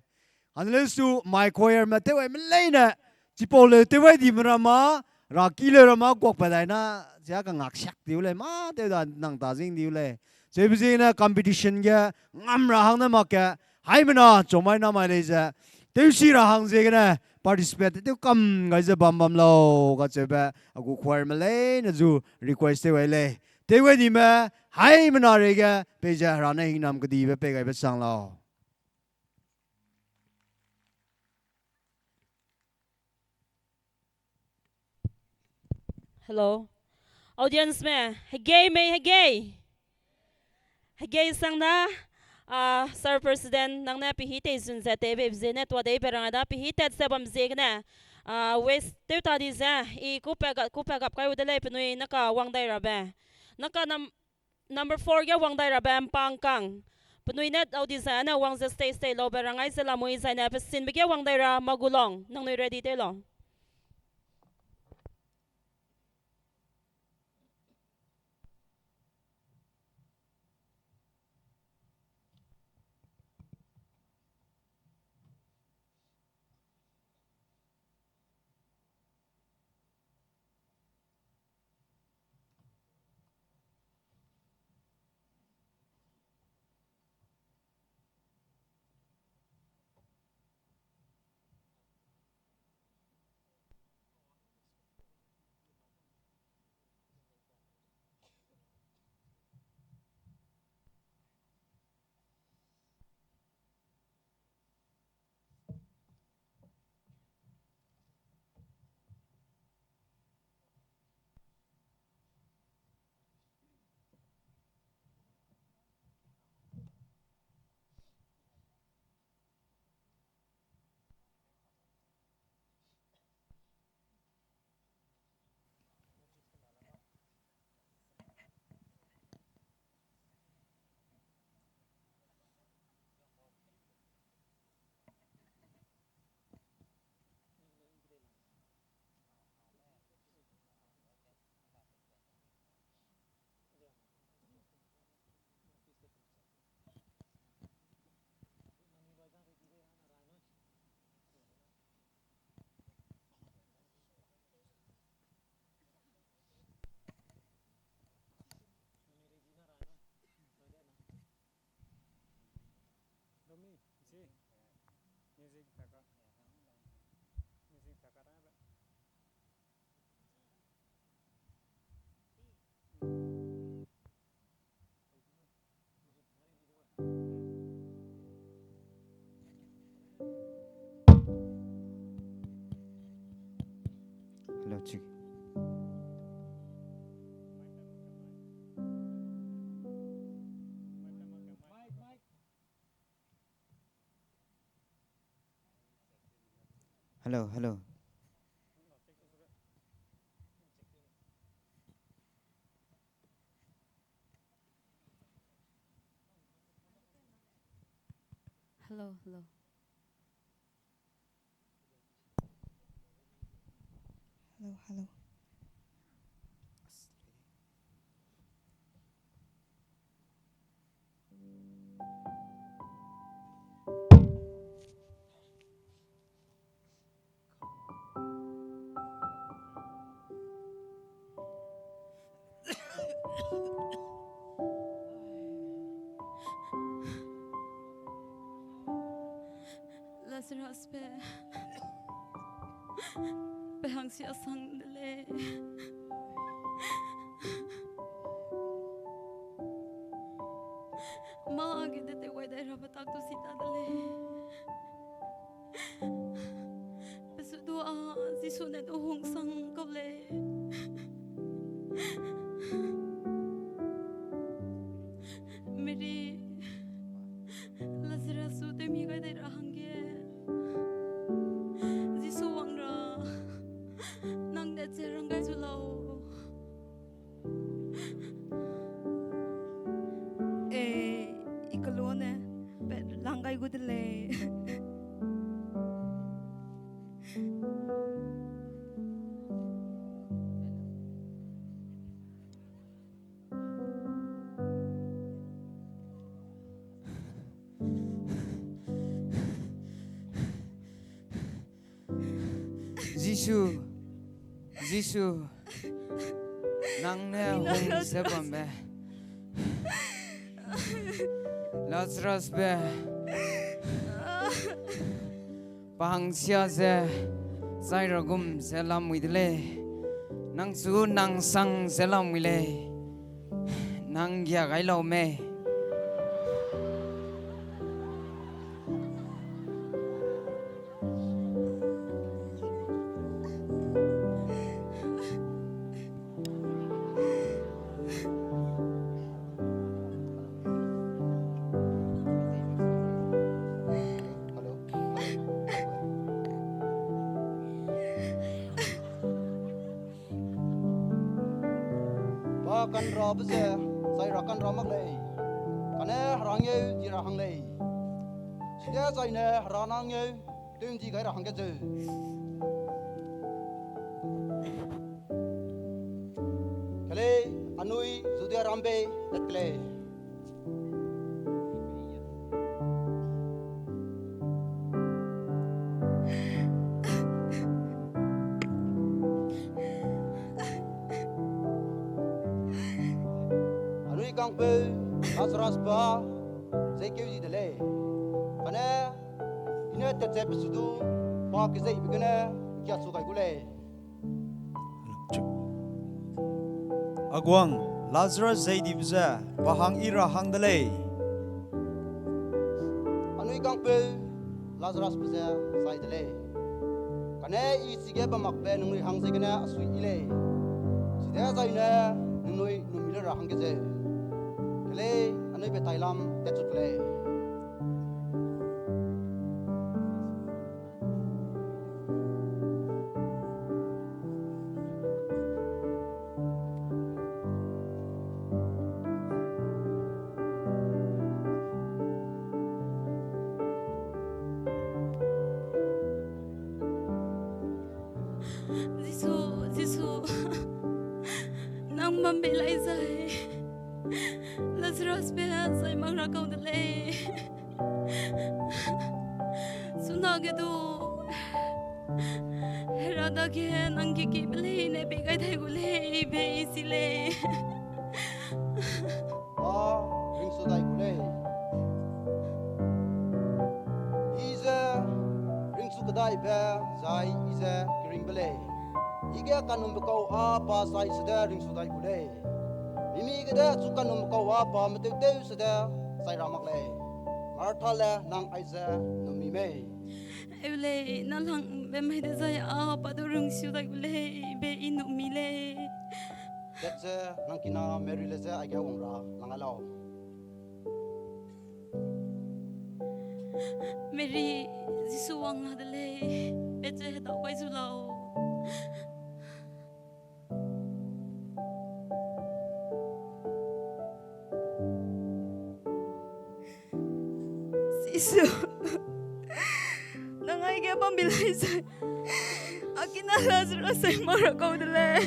Kane lei su my choirme tew gaime leine. Chipau leu tew gai dime ra ma, ra ki leu ra ma, guak pa dai na, sia kangak siak diu lei, mâ tew da nang ta zing diu lei. Cheube ziegene competition ge, ngam ra hang ne mak ke, haimena, chomai namai lei ze. Tewsi ra hang ziegene, participate tew kam gai ze bam bam lau, kacheube, a gu choirme leine zu request tew gai lei. Tew gai dime, haimena reige, pei ze Hera ne hingnam kedibe pei gaibe sang lau. Hello. Audience me, hegei mei hegei. Hegei sang da, a, Sir President, nang ne pehî tei zun ze tei beibe ziegene, tua dei be rang da, pehî tat ze bam ziegene, a, waste tew ta di ze, i kupa ga-, kupa gap kai u de lei penui, naka wang dai rabe. Naka nam-, number four ge wang dai rabe mpang kang. Penui ne dau di ze ne wang ze stay stay laube rangai ze lamui zaine pesinbe ge wang dai ra Magulong. Nangnui ready tew lau. Hello, check. Hello, hello. Hello, hello. Hello, hello. Lazarus be, pe hangsia sang de lei. Mâ age de tewai dai rabe tak tu si ta de lei. Pe su du â Jisu ne du hungsang kau lei. Mary, Lazarus zu tewmi gai dai ra hangge, Jisu wang ra, nang de che rang gai zu lau. E, i kelone, pe lang gai gu de lei. Jisu, Jisu, nang ne hung ze bambe Lazarus be pa hangsia ze chai ra gum ze lamui de lei. Nang chu nang sang ze lamui lei. Nang gia gai lau mei? Pa kanrabe ze chai ra kanra mak lei, kane Hera ngeu di ra hang lei. Chide chaine Hera nang ngeu tew'ndi gai ra hangge zeu. Kelei, anui Judia rambe tat kelei. Anui kangpeu Lazarus pa zeikeu di de lei. Kane i ne tatchat pesu du pa kezeibe gene ’ngkiachu gai gu lei. Aguang, Lazarus zei dibe ze pa hang i ra hang de lei. Anui kangpeu Lazarusbe ze chai de lei. Kane i chige bamakbe ningnui hang ziegene a sui yi lei. Chide zaine ningnui numi le ra hangge zeu. Kelei, anui be tailam tatchu lei. Jisu, Jisu, nang bam bei lai zai, Lazarusbe zai mak ra kau de lei. Chunage du, Hera dage nang kekibe leine pei gai dai gu lei, bei si lei. A, ringsu dai gu lei. I ze Aibe zai I ze keringbe lei. I ge kanumbe kau â pa chai sede ringsu dai gu lei. Mimi gede chu kanumbe kau â pa meteuteu sede chai ra mak lei. Marthale nang aize numi mei? Eu lei, nang langbe mai dezai â pa du ringsu dai gu lei, be I numi lei. Tat ze nang kina Mary le ze aige wang ra lang a lau. Mary, Jisu wang la de lei, peize hedau gai zu lau. Jisu, nang aige bambi lai zai, a kina Lazarus sai mak ra kau de lei.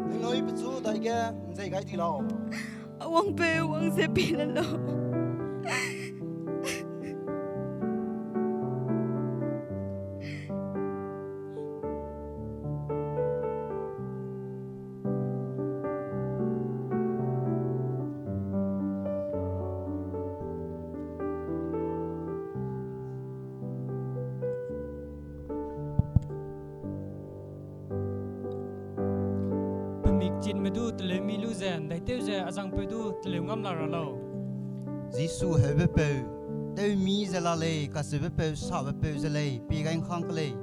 Ningnui pechu daige nzei gai di lau. A wangpeu wang ze pi le lau. Pe mikchinme du teleu mi lu ze, ’ndaitew ze a zangpeu du teleu ngam la ra lau. Jisu heubepeu, tewmi ze la lei, kacheubepeu, sabepeu ze lei, pie gai ’ngkang ke lei.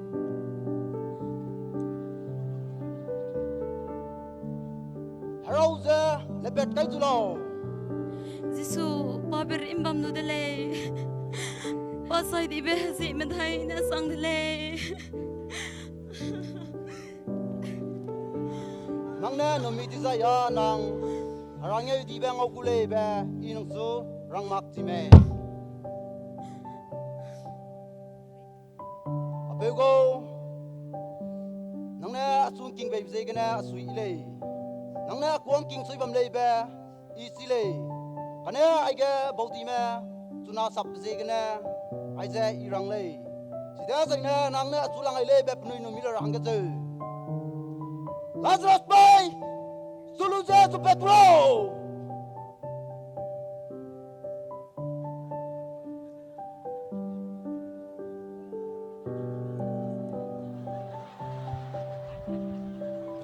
Herau ze lepat kai zu lau. Jisu, pa be rim bam lu de lei. Pa chai dibe hezie medai ne sang de lei. Nang ne numi dizai â nang herangeu dibe ngau gu lei be I nang chu rang mak chi mei? Apeu gau, nang ne achu ’ngkingbeibe ziegene a sui I lei. Nang ne a kuâ ’ngking sui bam lei be I chi lei. Kane aige baudime chuna sapbe ziegene aize I rang lei. Chidezaine nang ne achu lang ai lei be penui numi le ra hangge zeu. Lazarus pei, chu lu ze chupat lau.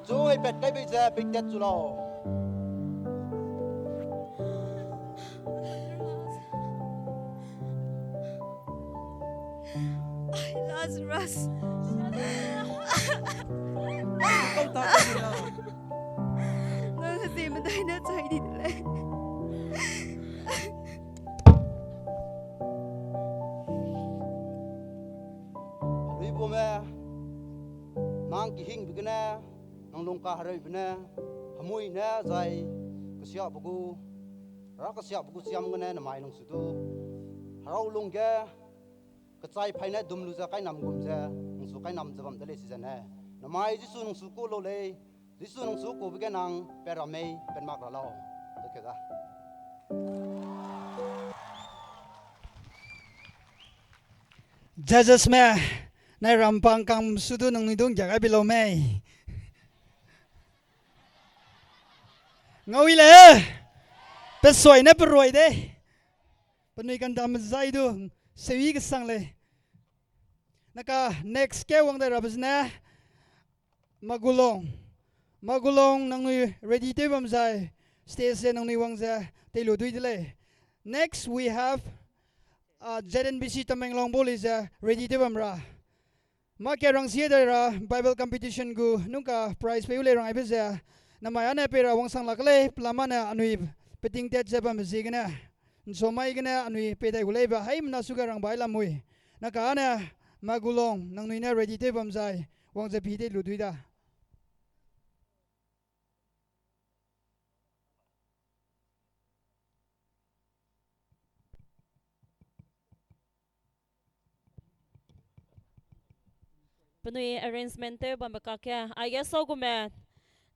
Chu heipat kai bei ze peiktat chu lau. Ai, Lazarus. Nang hezie medai ne chai di de lei. Heruibume, nang kehingbe gene, nang lungkahereube ne, hemui ne zai kesiabe gu, ra kesiabe gu siam gene namai nang su du herau lungge, kechai paî ne dum lu ze kainam gum ze, nang su kainam ze bam de lei si zene. Namai Jisu nang su ku lau lei, Jisu nang su kube ge nang pe ra mei, pe mak ra lau. Tokeu da. Judgesme, nai rampang kam su du nangnui du ’nggia gai bi lau mei? Ngau i le, pe suai ne pe ruai de. Penui kandam zai du, sewi kesang lei. Naka next ke wang dai rabe zene, Magulong. Magulong nangnui ready tew bam zai, stage ze nangnui wang ze teilu dui de lei. Next we have, uh, Z N B C Tamenglong boli ze ready tew bam ra. Mâ ke rangsie dai ra Bible competition gu nungka prize pei u lei rang aibe ze, namai â ne pei ra wangsang lak lei, pelama ne anui peting tat ze bambe ziegene, ’nchomai gene anui pei dai gu leibe haimena suge rang bai lamui. Naka â ne Magulong nangnui ne ready tew bam zai, wang ze pi teilu dui da. Penui arrangement tew bambe kakge, aige saugume,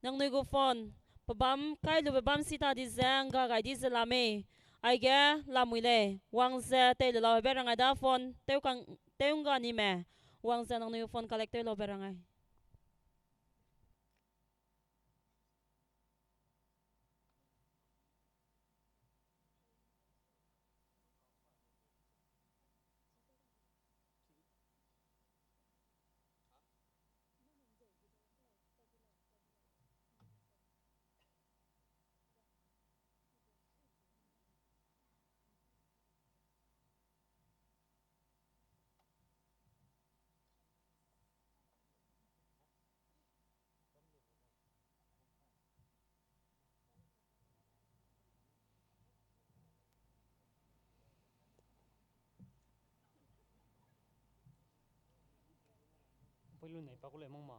nangnui gu phone, pebâm kai lube bâm sita di ze, ’ngga gai di ze la mei, aige lamui lei, wang ze tei le lau hebe rang ai da phone, tew kang, tew ’ngga nime, wang ze nangnui gu phone collect tew laube rang ai. Lu nei pa ku lei mang ma.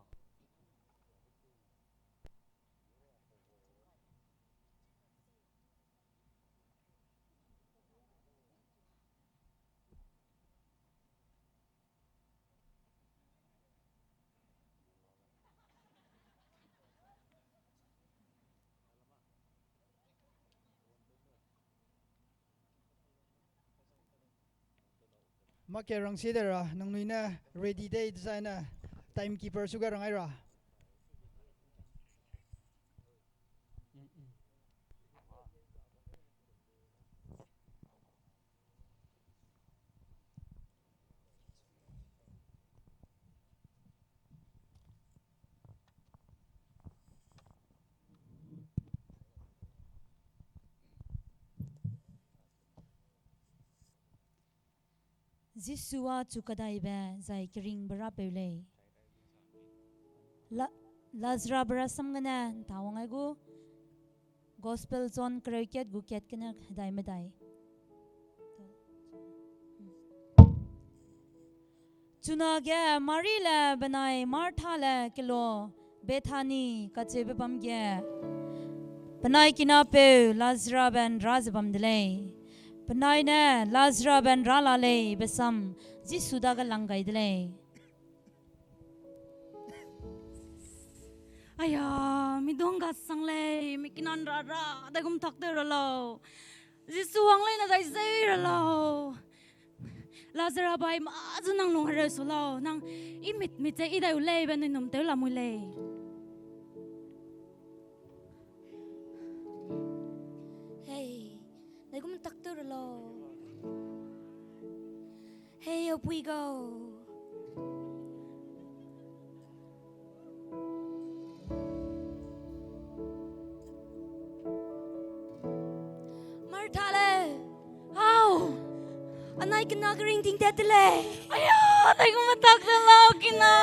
Make rangsie de ra, nangnui ne ready dei dezaine timekeeper suge rangai ra. Jisu â chu kadaibe zai keringbe rapeu lei. La-, Lazarabe rasam gene ’ntawang ai gu, Gospel John kereu kat gu kat gene hedai medai. Chunage Mari le benai Martha le kelo Bethani kacheube bam ge, penai kinapeu Lazarabe ’nrâ ze bam de lei. Penai ne Lazarabe ’nrâ la lei be sam Jisu dage lang gai de lei. Aya, mi dungga sang lei, mi kina ’nrâ ra, dagum tak tew ra lau. Jisu wang leine dai zeu ra lau. Lazarabe mâ zu nang lung hereu su lau, nang i mit mit ze i dai u lei be nui num tew lamui lei. Hei, dagum tak tew ra lau. Hei, apui gau. Martha le, au, anai kena keringting tat te lei. Aya, dagum tak te lau kina.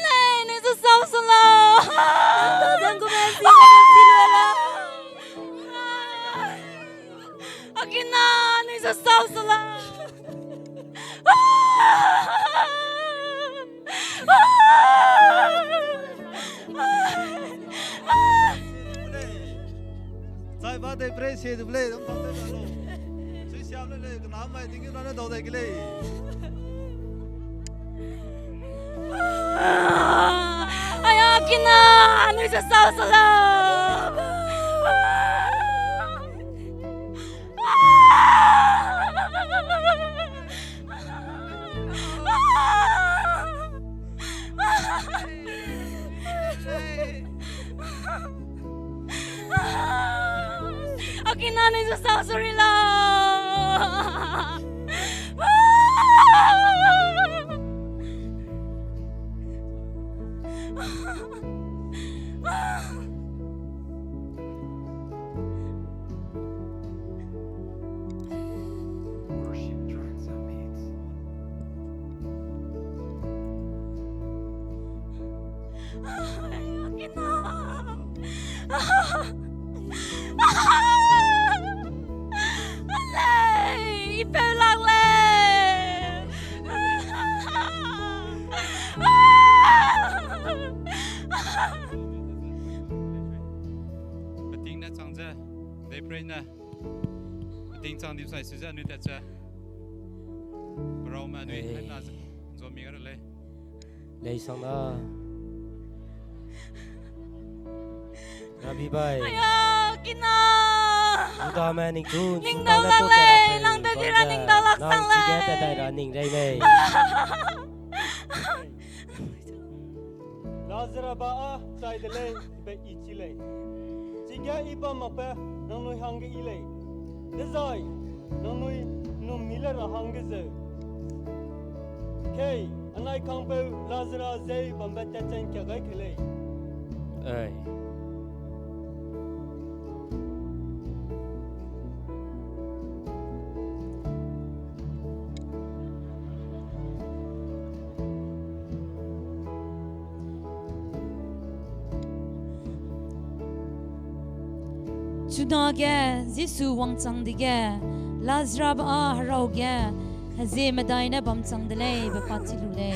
Lei, nui zu sau su lau. A kina, nui zu sau su lau. Chai ba dei prei sie du lei, dam tau de lo. Sui siam le lei, kena mai ting na ne dau dai ke lei. Aya, kina, nui ze sau su lau. A kina, nui zu sau su ri lau. Lei, i peu lak lei. Peting ne chang ze, dei prei ne. Peting chang di sai su ze anui tat ze. Peraume anui, ei, haina ze, nzomi ga ra lei. Lei sang da. Rabi bai. Aya, kina. Judame ningchu, ning dau lak lei, nang te di ra ning dau lak sang lei. Nang chige tat dai ra ning rei lei. Lazarabe â chai de lei, be i chi lei. Chige i bam makbe nangnui hangge yi lei. Dezai, nangnui num mi le ra hangge zeu. Kei, anai kangpeu Lazara zei bambe tatchan kia gai ke lei. Ei. Chunage Jisu wangchang dege, Lazarabe â herau ge hezie medai ne bamchang de lei be pa chi lu lei.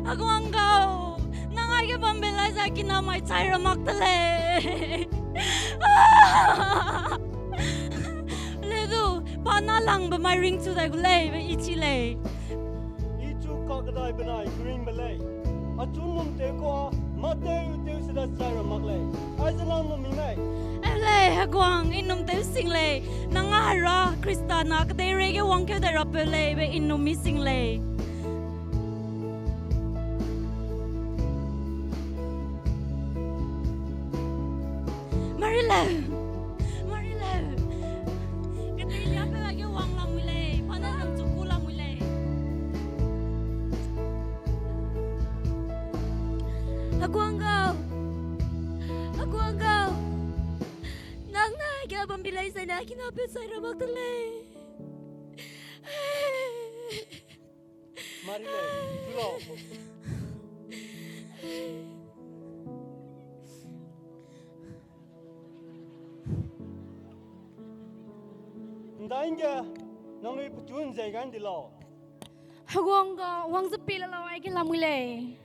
Heguang gau, nang aige bambe lai zai kinamai chai ra mak de lei. Ledu, pa na langbe mai ringchu dai gu lei, be i chi lei. I chu kakedai benai keringbe lei. Achu num tew kua, mâ tew tew se da chai ra mak lei. Aize nang num mi mei? E lei, Heguang, i num tew sing lei. Nang a Hera Khrista na kedeirei ge wangkeu dai rapeu lei, be i num mi sing lei. Mari leu, mari leu. Kedei liapeu aige wang lamui lei, pa na nang chu ku lamui lei. Heguang gau, Heguang gau. Nang na aige bambe lai zai na kinapeu chai ra mak de lei. Mari lei, chu lau. Ndaige, nangnui pechu nzei gai ndi lau. Heguang gau, wang ze pie le lau, aige lamui lei.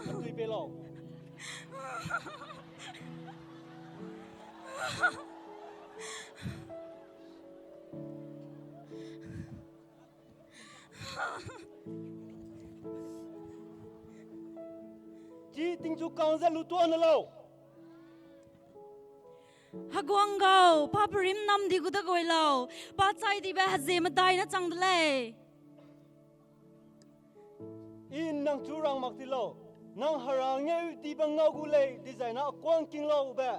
Tui pie lau. Chi tingchu kang ze lutua ne lau. Heguang gau, pa perim nam di gu de gui lau, pa chai dibe hezie medai ne chang de lei. I nang chu rang mak ti lau, nang Hera ngeu dibe ngau gu lei, dizai na a kuâ ngking lau be.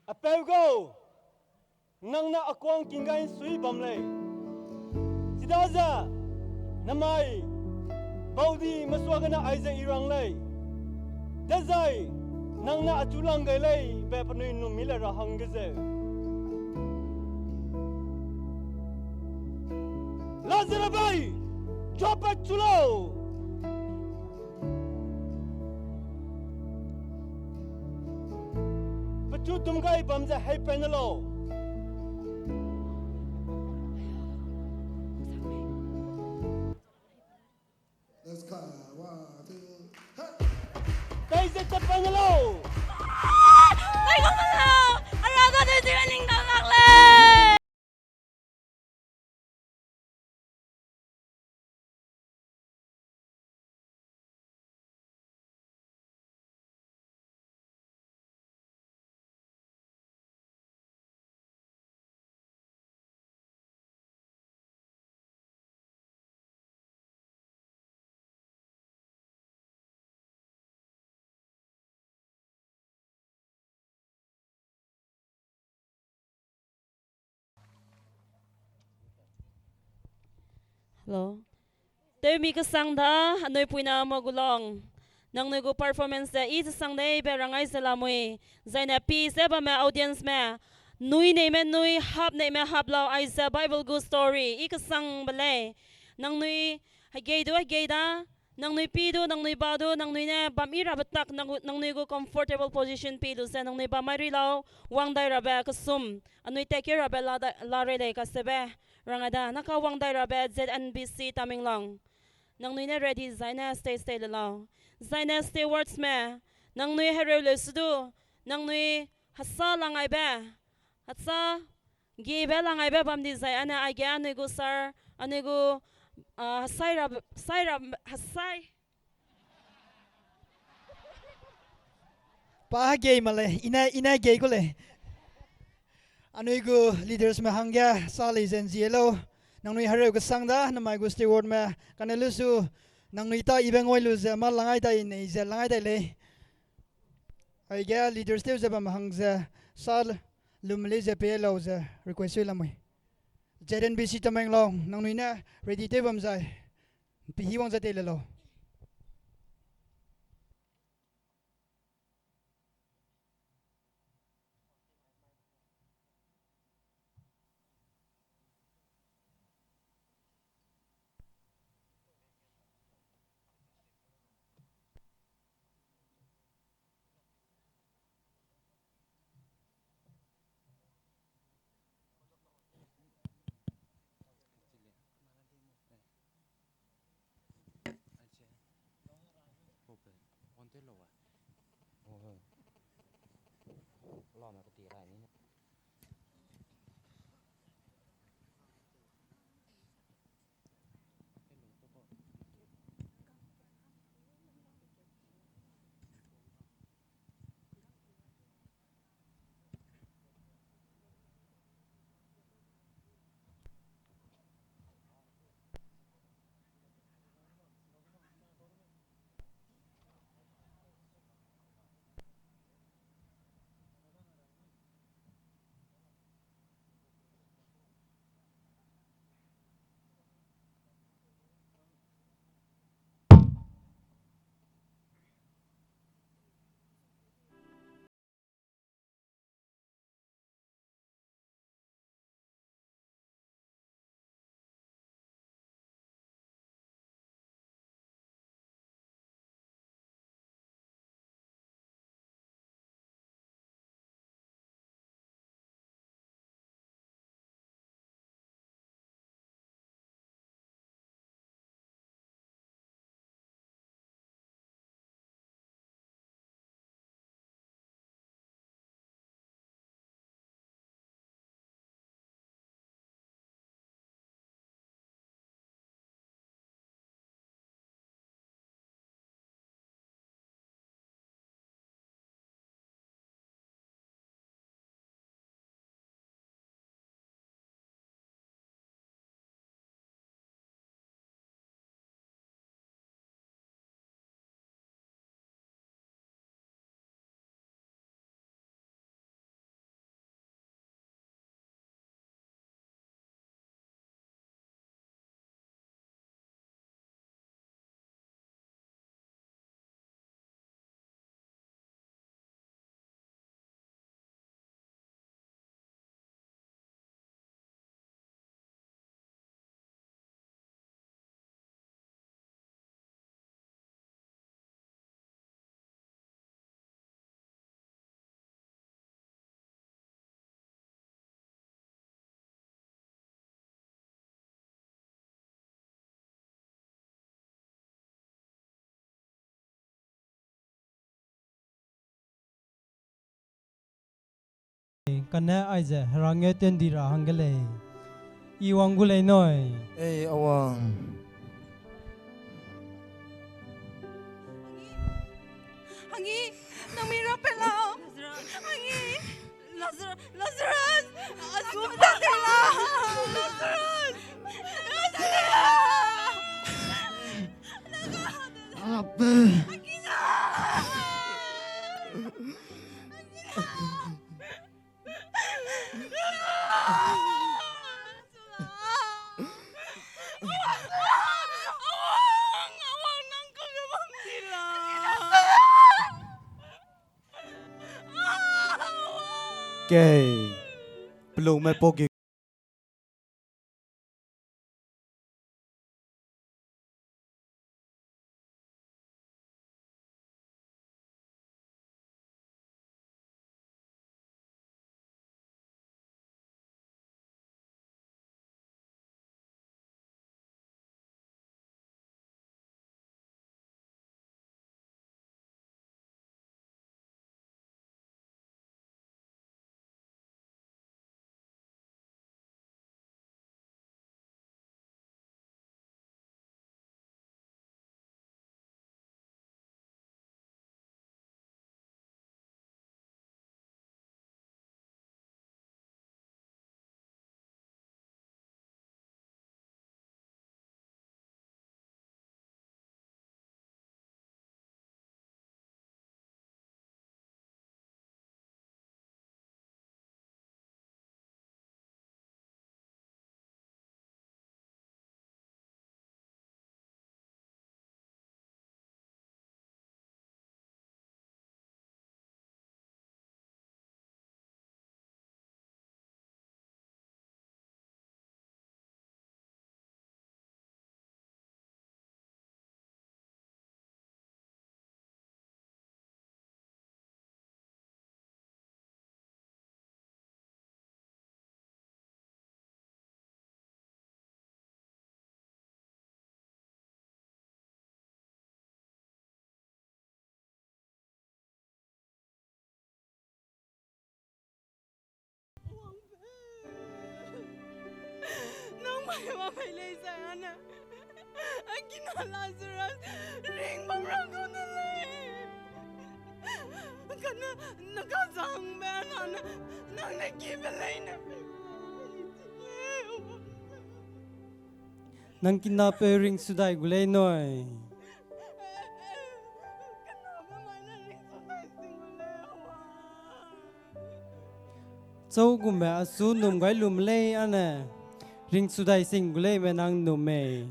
Apeu gau, nang ne a kuâ ngking gai ’nsui bam lei. Chidaze, namai, baudime suagene aize i rang lei. Dezai, nang ne achu lang gai lei be penui ’nnum mi le ra hangge zeu. Lazarus bai, chopat chu lau! Pechu tum gai bam ze heipat ne lau. Let's go. One, two, hey! Peize tatpat ne lau. Aigum lau, Hera dade zibe ning dau lak lei. Hello. Tewmi kesang da, anui puina Magulong. Nangnui gu performance ze i ze sang dei be rangai ze lamui. Zaine pi ze bamme audienceme. Nui neime nui, hap neime hap lau, aize Bible gu story i kesangbe lei. Nangnui hegei du hegei da, nangnui pi du, nangnui ba du, nangnui ne bam i rabe tak, nang-, nangnui gu comfortable position pi lu ze, nangnui bam mai ri lau, wang dai rabe kesum, anui tat keu rabe la da, la rei lei kasebe, rangai da, naka wang dai rabe Z N B C Tamenglong. Nangnui ne ready zaine stage tei le lau. Zaine stewardsme, nangnui hereu leu se du, nangnui hesa langaibe, hesa giebe langaibe bam di zai ane aige anui gu sir, anui gu, ah, hesai ra, hesai ra, hesai. Pa hegei ma lei, i ne, i ne gei ku lei. Anui gu leadersme hangge sa lei ze nzie lau. Nangnui hereu kesang da, namai gu stewardme, kane lu su, nangnui ta ibe ngoi lu ze, ma langai dai nei ze, langai dai lei. Aige leaders tew ze bam hang ze, sa lum lei ze pei lau ze, request sui lamui. Z N B C Tamenglong, nangnui ne ready tew bam zai, pihi wang ze tei le lau. Te lo a. Lame keti rai ni. Kane aize herangeu tendi ra hangge lei. I wang gu lei nui. Ei, awang. Hangi, nang mi ra pe lau. Hangi, Lazar-, Lazarus, azum pe lau. Lazarus, Lazarus. Ape. Kei, pelungme pau ge Wa mei lei zai ane. Akina Lazarus ring bam ra kau ne lei. Kane nakazangbe nane, nang ne kibe leine. Nang kinapeu ring sudai gu lei nui. Chau gume asu num gai lum lei ane. Ring sudai sing gu lei me nang num mei.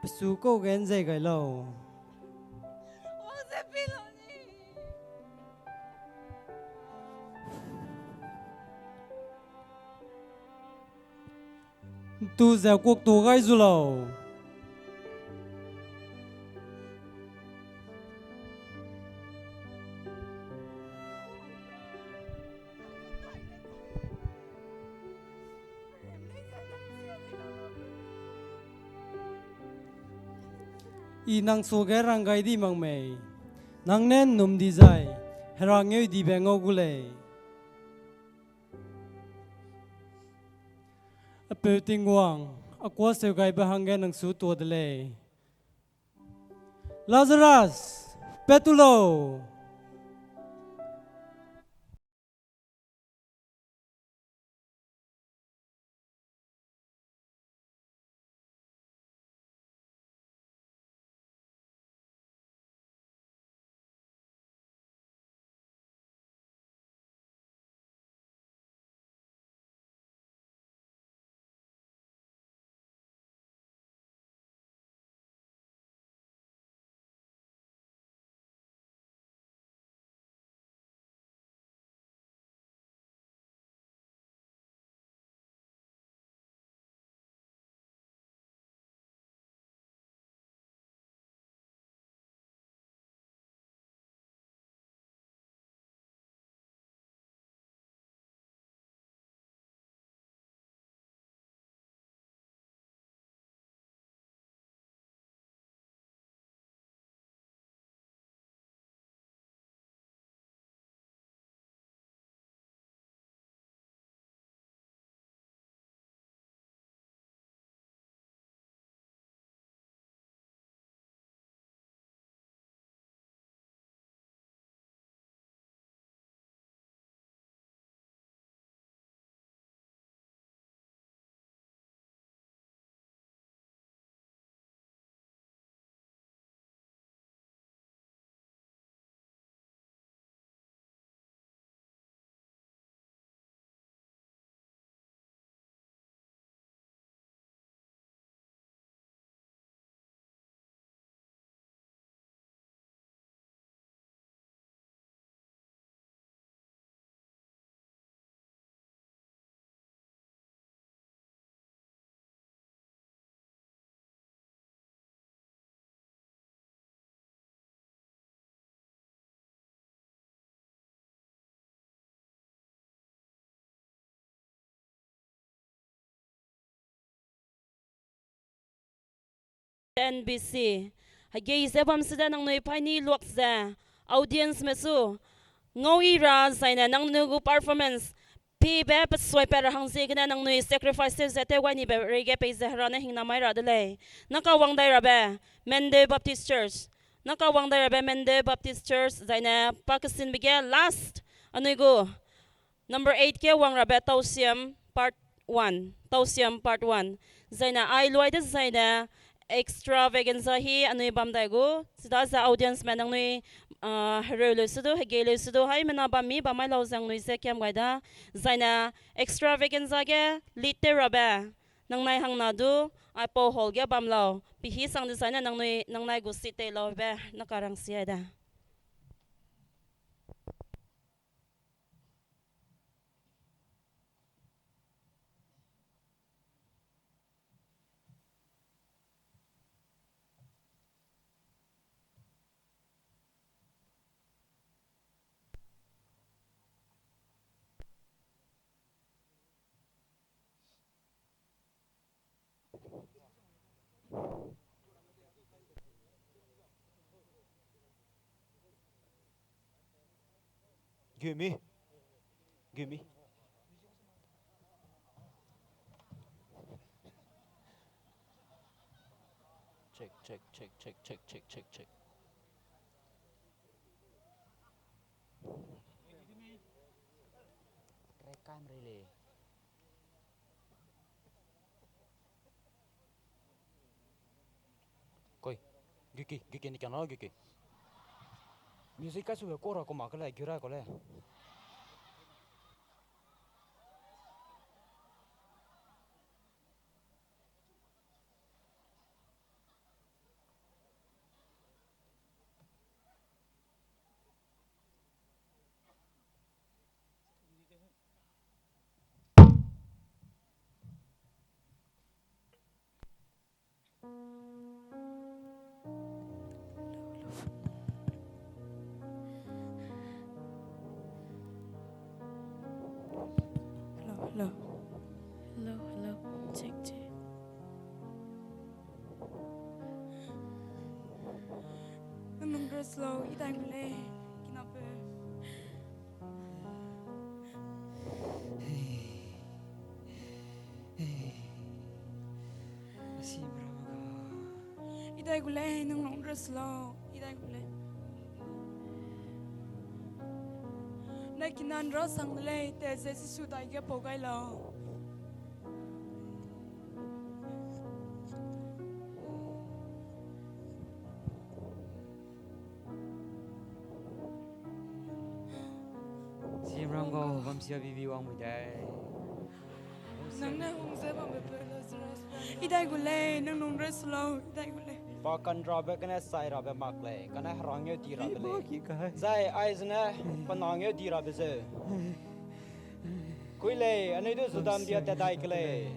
Pesu kau ge nzei gai lau. Ntu ze kuak tu gai zu lau. I nang suage rang gai di mak mei. Nang ne nnum di zai, Hera ngeu dibe ngau gu lei. Apeu Tingwang, a kuâ seu gaibe hangge nang su tuâ de lei. Lazarus, pat tu lau. N B C. Hegei ze bam sede nangnui paini luak ze, audience me su, ngau i ra zaine nangnui gu performance, pibe pesuai pe ra hang ziegene nangnui sacrifice tew ze tew gai nibe reige peize Hera ne hingna mai ra de lei. Naka wang dai rabe, Mende Baptist Church. Naka wang dai rabe Mende Baptist Church, zaine pa kesinbe ge last, anui gu number eight ge wang rabe Tausiam part one, Tausiam part one. Zaine ai luai de zaine extravaganza hi anui bam dai gu, sida ze audience me nangnui, ah, hereu leu sudu, hegei leu sudu, hai mena bam mi bam mai lau ze nangnui ze kiam gai da. Zaine extravaganza ge lead tew rabe, nangnai hangna du, aipau hall ge bam lau, pihi sang dezaine nangnui, nangnai gu seat tei laube, naka rang si ai da. Gimme. Gimme. Check, check, check, check, check, check, check, check. Rekam rele. Koi, giki, giki ni kana giki. Music ka su ko ra ko ma ka le, gira ko le. Hello, hello. Hello, hello. Check, check. Nang nung rest lo, i dai gu lei, kinape. Asi bro. I dai gu lei, nang nung rest lo, i dai gu lei. Nai kinan ra sang de lei, te ze Jisu dai ge pau gai lau. Simram gau, bam sia bibi wang mui dai. Nang ne hung ze bambe peu Lazarus. I dai gu lei, nang nung rest lo, i dai gu lei. Pa kan rabe kane sai rabe mak lei, kane herang ngeu di rabe lei. Zai ai zene pa nang ngeu di rabe zeu. Kui lei, anui du Juda mbia tat dai ke lei.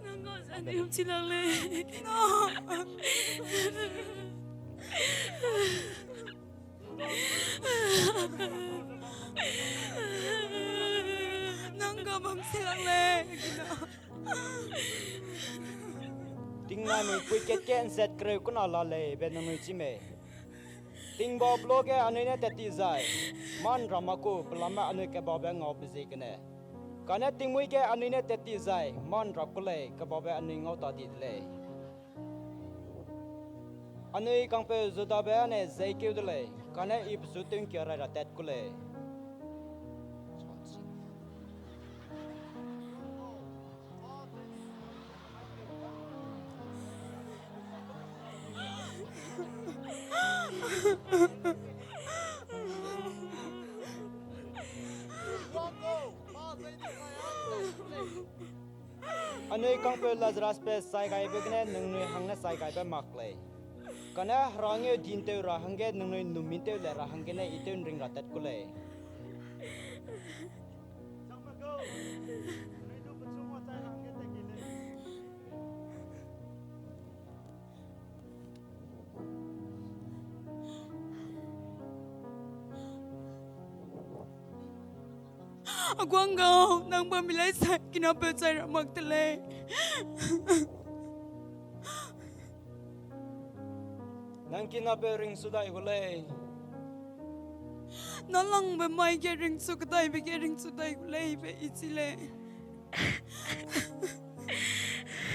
Nang gau ze anui hum chi lak lei. Nang gau bam chi lak lei. Tingnai mui pui kat ke nzat kereu kuna la lei be nangnui chi mei. Tingba blo ge anui ne tat ti zai, man ra mak ku pelamme anui kebabe ngau pe ziegene. Kane tingmuî ge anui ne tat ti zai, man ra ku lei, kebabe anui ngau ta di de lei. Anui kangpeu Judabe ane zeikeu de lei, kane i pechu tew'ngkia rai ra tat ku lei. Anui kangpeu Lazarusbe chai gaibe gene ningnui hangne chai gaibe mak lei. Kane herangeu dinteu ra hangge ningnui numi tew le ra hanggene i tew nring ra tat ku lei. Aguang gau, nang bam mi lai sai, kinapeu chai ra mak te lei. Nang kinapeu ringchu dai gu lei. Nang langbe mai ge ringchu kedaibe ge ringchu dai gu lei be i chi lei.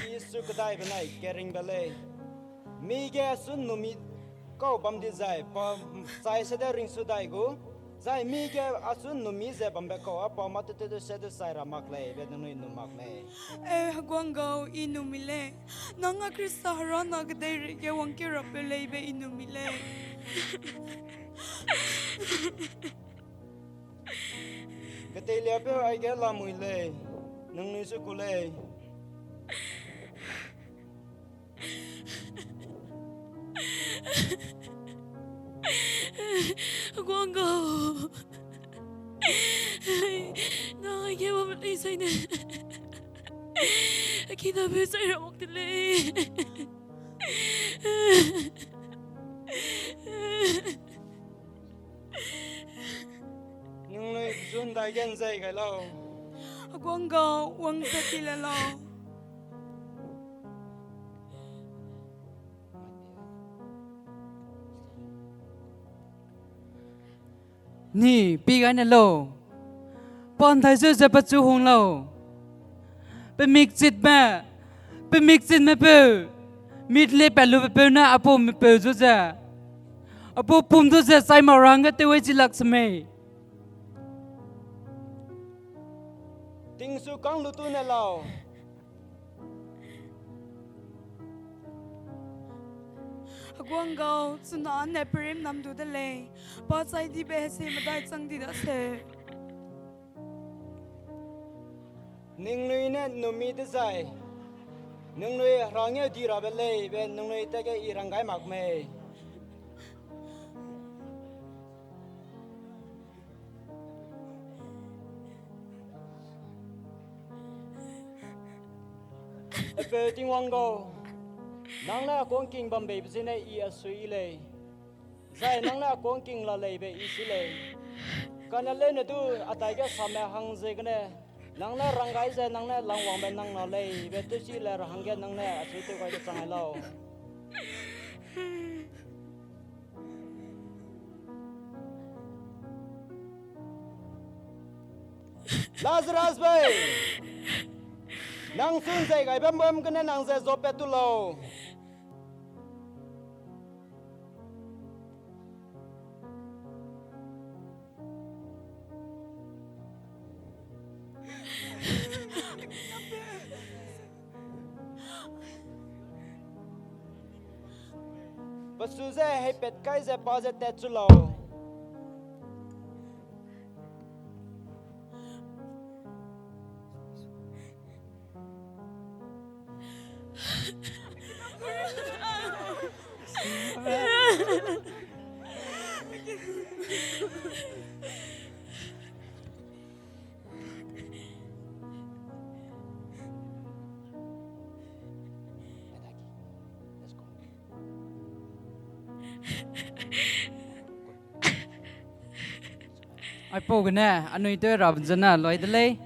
Jisu kedaibe nai keringbe lei. Mi ge asun numi kau bam dizai, pa chai sede ringchu dai gu, zai mi ge asun numi ze bambe kau a pa mâ tewtewse du chai ra mak lei be ningnui num mak lei. E, heguang gau, i numi lei. Nang a Khrista herana kedeirei ge wangkeu rapeu lei be i numi lei. Keteiliapeu aige lamui lei, ningnui chu ku lei. Heguang gau. Nang aige bam lei sai ne. Kinapeu chai ra mak te lei. Ningnui zun dai ge nzei gai lau. Kuang gau, wang ze ti le lau. Ni, pi gai ne lau. Pa ndai zeu ze pechu hung lau. Pe mik chitme, pe mik chitme peu. Mit le pe lu pe peu ne apu me peu zu ze. Apu pum zu ze sai ma rang ge tewe chi lak semei. Tingsu kang lu tu ne lau. Heguang gau, chuna ne perim nam du de lei. Pa chai dibe hese medai chang di da se. Ningnui ne numi dezai, ningnui rangeu di rabe lei be ningnui tege i rang gai mak mei. Epeu Tingwang gau, nang ne a kuangking bam beibe zene i a sui lei. Zai nang ne a kuangking la lei be i si lei. Kane leune du a daige same hang ziegene, nang ne rang gai ze nang ne langwangbe nang na lei be tewchi le ra hangge nang ne a sui tew gai de chang ai lau. Lazarus bei, nang sun zei gai bam bam gene nang ze zo pat tu lau. Pesu ze heipat kai ze pa ze tat chu lau. Aipau gene anui tew rabe zene loi de lei.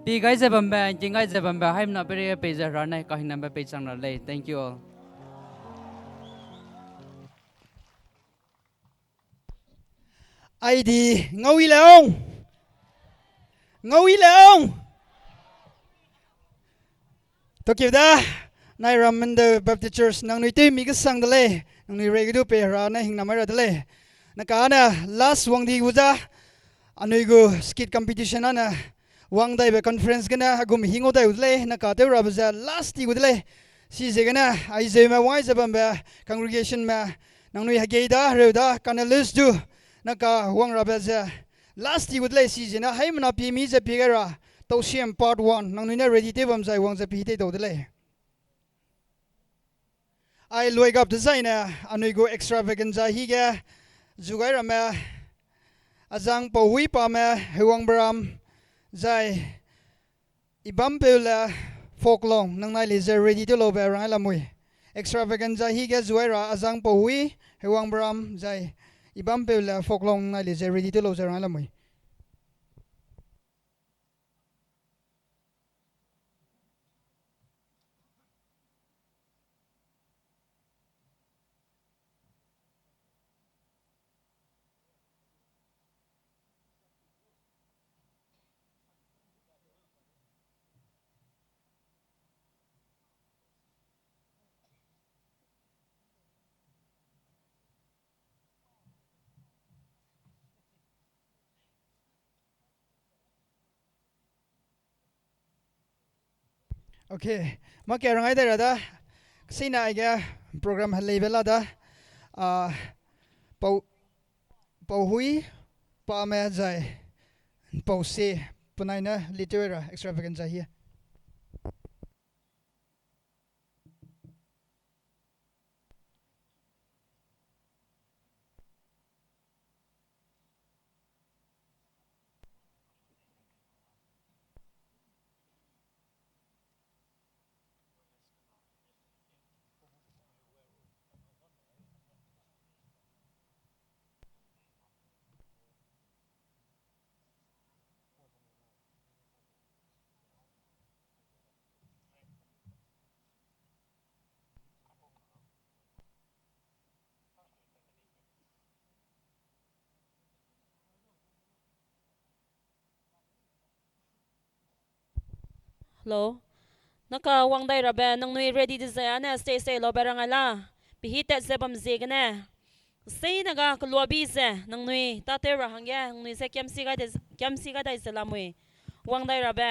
Pi gai ze bambe, ngking gai ze bambe, haimena peireige pei ze Hera ne kahingnambe pei chang ra lei. Thank you all. Aidi ngau i le ong. Ngau i le ong. Tokeu da, nai ram Mendeu Baptist Church, nangnui tewmi kesang de lei, nangnui reige du pei Hera ne hingnam mai ra de lei. Naka ne last wang di gu za, anui gu skit competition ane, wang daibe conference gene, agum hingau dai gu de lei, naka tew rabe ze last ti gu de lei. Chiziegene, aizeume wang ai ze bambe, congregation me, nangnui hegei da, hereu da, kane lus du, naka wang rabe ze, last ti gu de lei chiziegene, haimena pie mi ze pie gai ra, Tausiam part one, nangnui ne ready tew bam zai wang ze pie tei dau de lei. Ai luigap dezaine, anui gu extravaganza hige, zu gai ramme, azang pau hui pame, heuwangbe ram, zai, ibampeu le foklong nangnai lei ze ready tew laube rang ai lamui. Extravaganza hige zu ai ra azang pau hui, heuwangbe ram, zai ibampeu le foklong nangnai lei ze ready tew lau ze rang ai lamui. Okay, mak ke rang ai dai ra da, sina aige program heleibe la da, ah, pau, pau hui, pame zai, pau se, penai ne lead tew ra extravaganza hie. Hello. Naka wang dai rabe, nangnui ready dezai ane stage se laube rang ai la. Pehî tat ze bam ziegene. Seine ga keluabi ze, nangnui tâtew ra hangge, nangnui ze kiamsi gai de, kiamsi gai dai ze lamui. Wang dai rabe.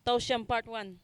Tausiam part one.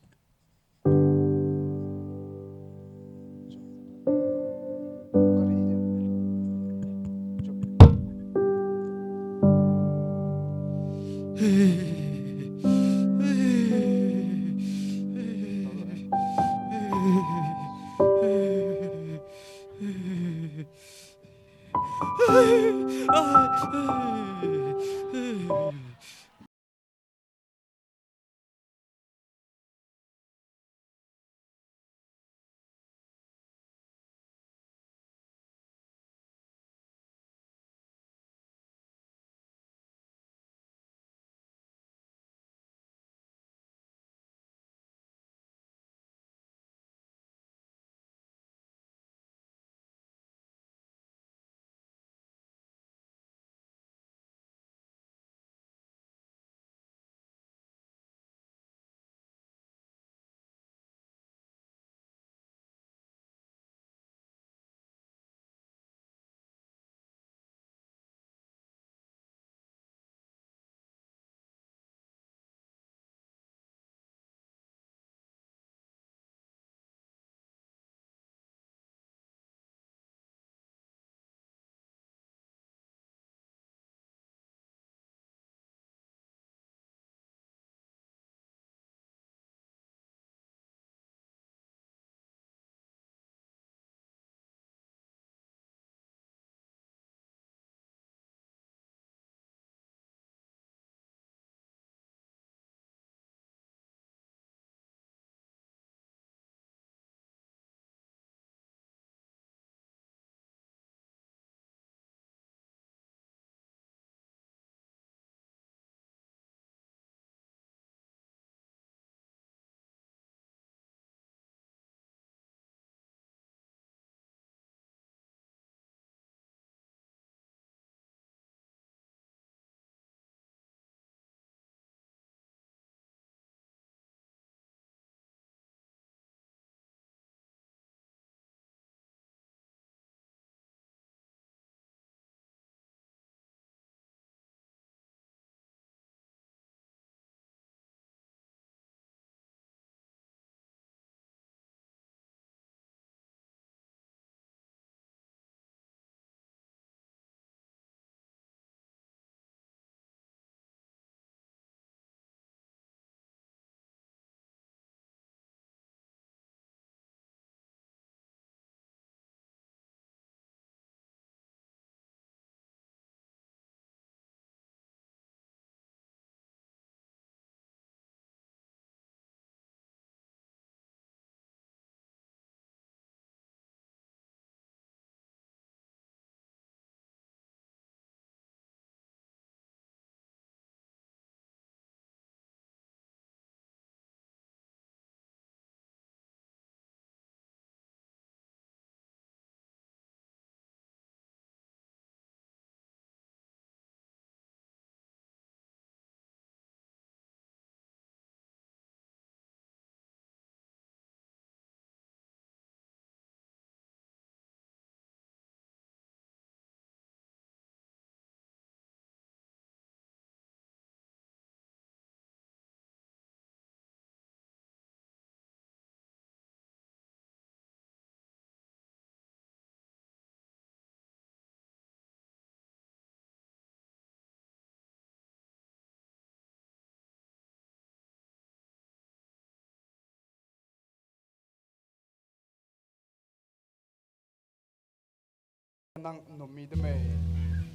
Nang numi de mei.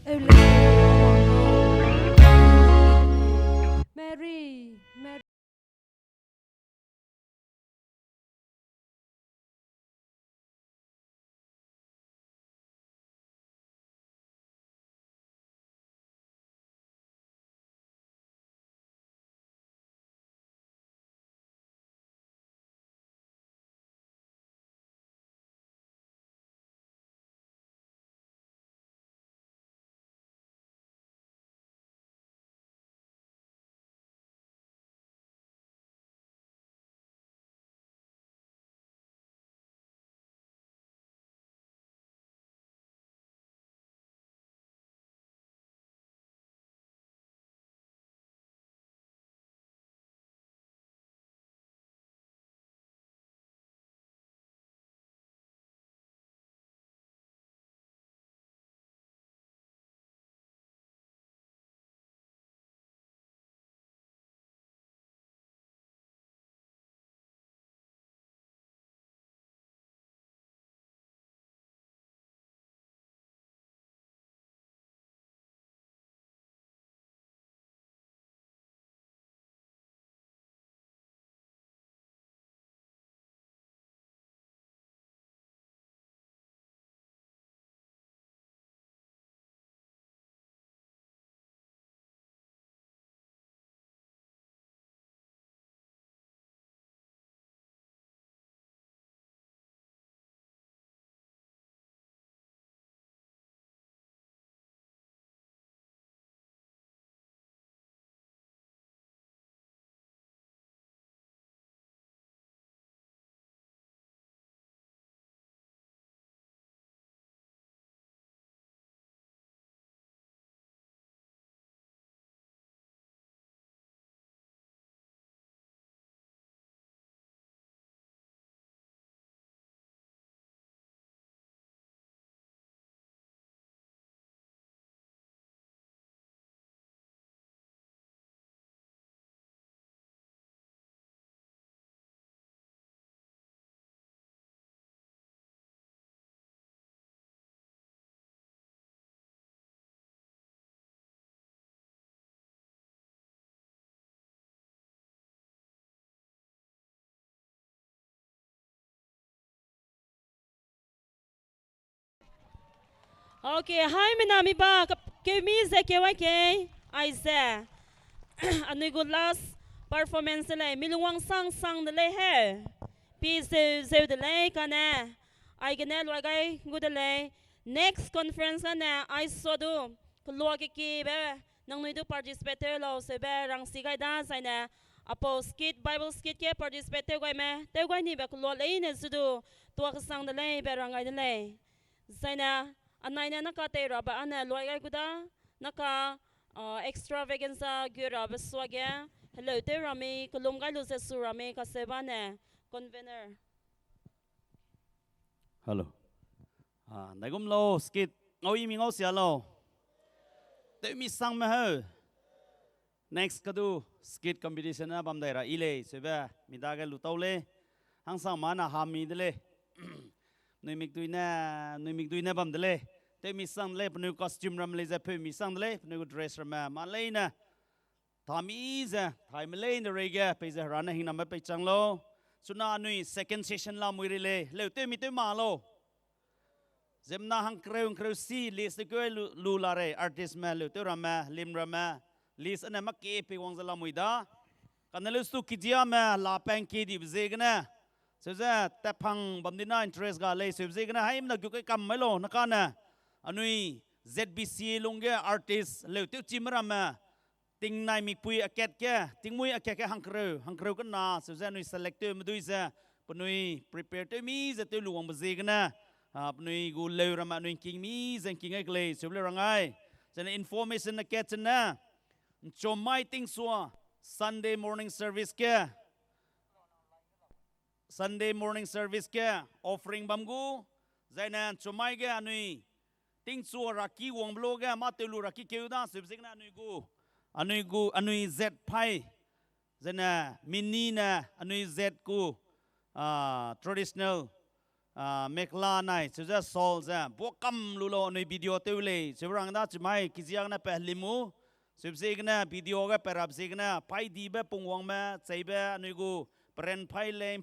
Eu le. Mary, Mary. Okay, haimena mi ba, kap-, keumi ze keu ai kei, aize. Anui gu last performance de lei, mi lungwang sang sang de lei heu. Pi zeu zeu de lei kane. Aigene luai gai gu de lei. Next conference gane, ai sua du, kelua kekibe, nangnui du participate tew lau seube rangsi gai da, zaine, apau skit, Bible skit ge participate tew gaime, tew gai nibe kelua leine zu du, tua kesang de lei, be rang gai de lei. Zaine, anai ne naka tei rabe ane luai gai gu da, naka, ah, extravaganza gu rabe suage, heleu tew rami, kelum gai lu ze su rami, kaseu bane, convener. Hello. Ah, ndaigum lau, skit. Ngau i mi ngau sia lau. Tewmi sangme heu. Next kadu skit competition na bam dai ra i lei, seube, mi dage lu tau lei. Hangsang ma na ha mi de lei. Nui mikdui ne, nui mikdui ne bam de lei. Tewmi sang de lei, penui costume ram lei ze peu mi sang de lei, penui gu dress ramme, ma leine. Tami ze, thaime leine reige, peize Hera ne hingnambe peichang lau. Chuna anui second session lamui rei lei, leu tew mi tew ma lau. Ziemmena hangkereu hangkereu si list de keu lu, lu la rei, artistme, leu tew ramme, lim ramme, list ane mâ ke pei wang ze lamui da. Kane leu stu kijiame, la pang ke dibe ziegene. Seuze, tatphang bam dina interest ga lei, seube ziegene, haimena gu kai kam mai lau, nakane. Anui Z B C lungge artist, leu tew chime ramme. Tingnai mikpui akat ge, tingmui akat ge hangkereu, hangkereu kena, seuze anui select tewme dui ze, penui prepare tew mi ze tew lu wangbe ziegene, ah, penui gu leu ramme anui ngking mi ze ngking ai kelei, seube leu rang ai. Zene information akat zene, Nchomai tingsua, Sunday morning service ge, Sunday morning service ge offering bam gu, zaine nchomai ge anui tingchu raki wangbe lu ge mâ tew lu raki keu da, seube ziegene anui gu, anui gu, anui zet pai, zene mini ne anui zet gu, ah, traditional, ah, mekla nai, seuze shawl ze, buakam lu lau anui video tew lei, seube rang da chimai, kiziagene pe helimu, seube ziegene video ge pe rap ziegene, pai dibe pungwangme, cheibe anui gu, peren pai lei,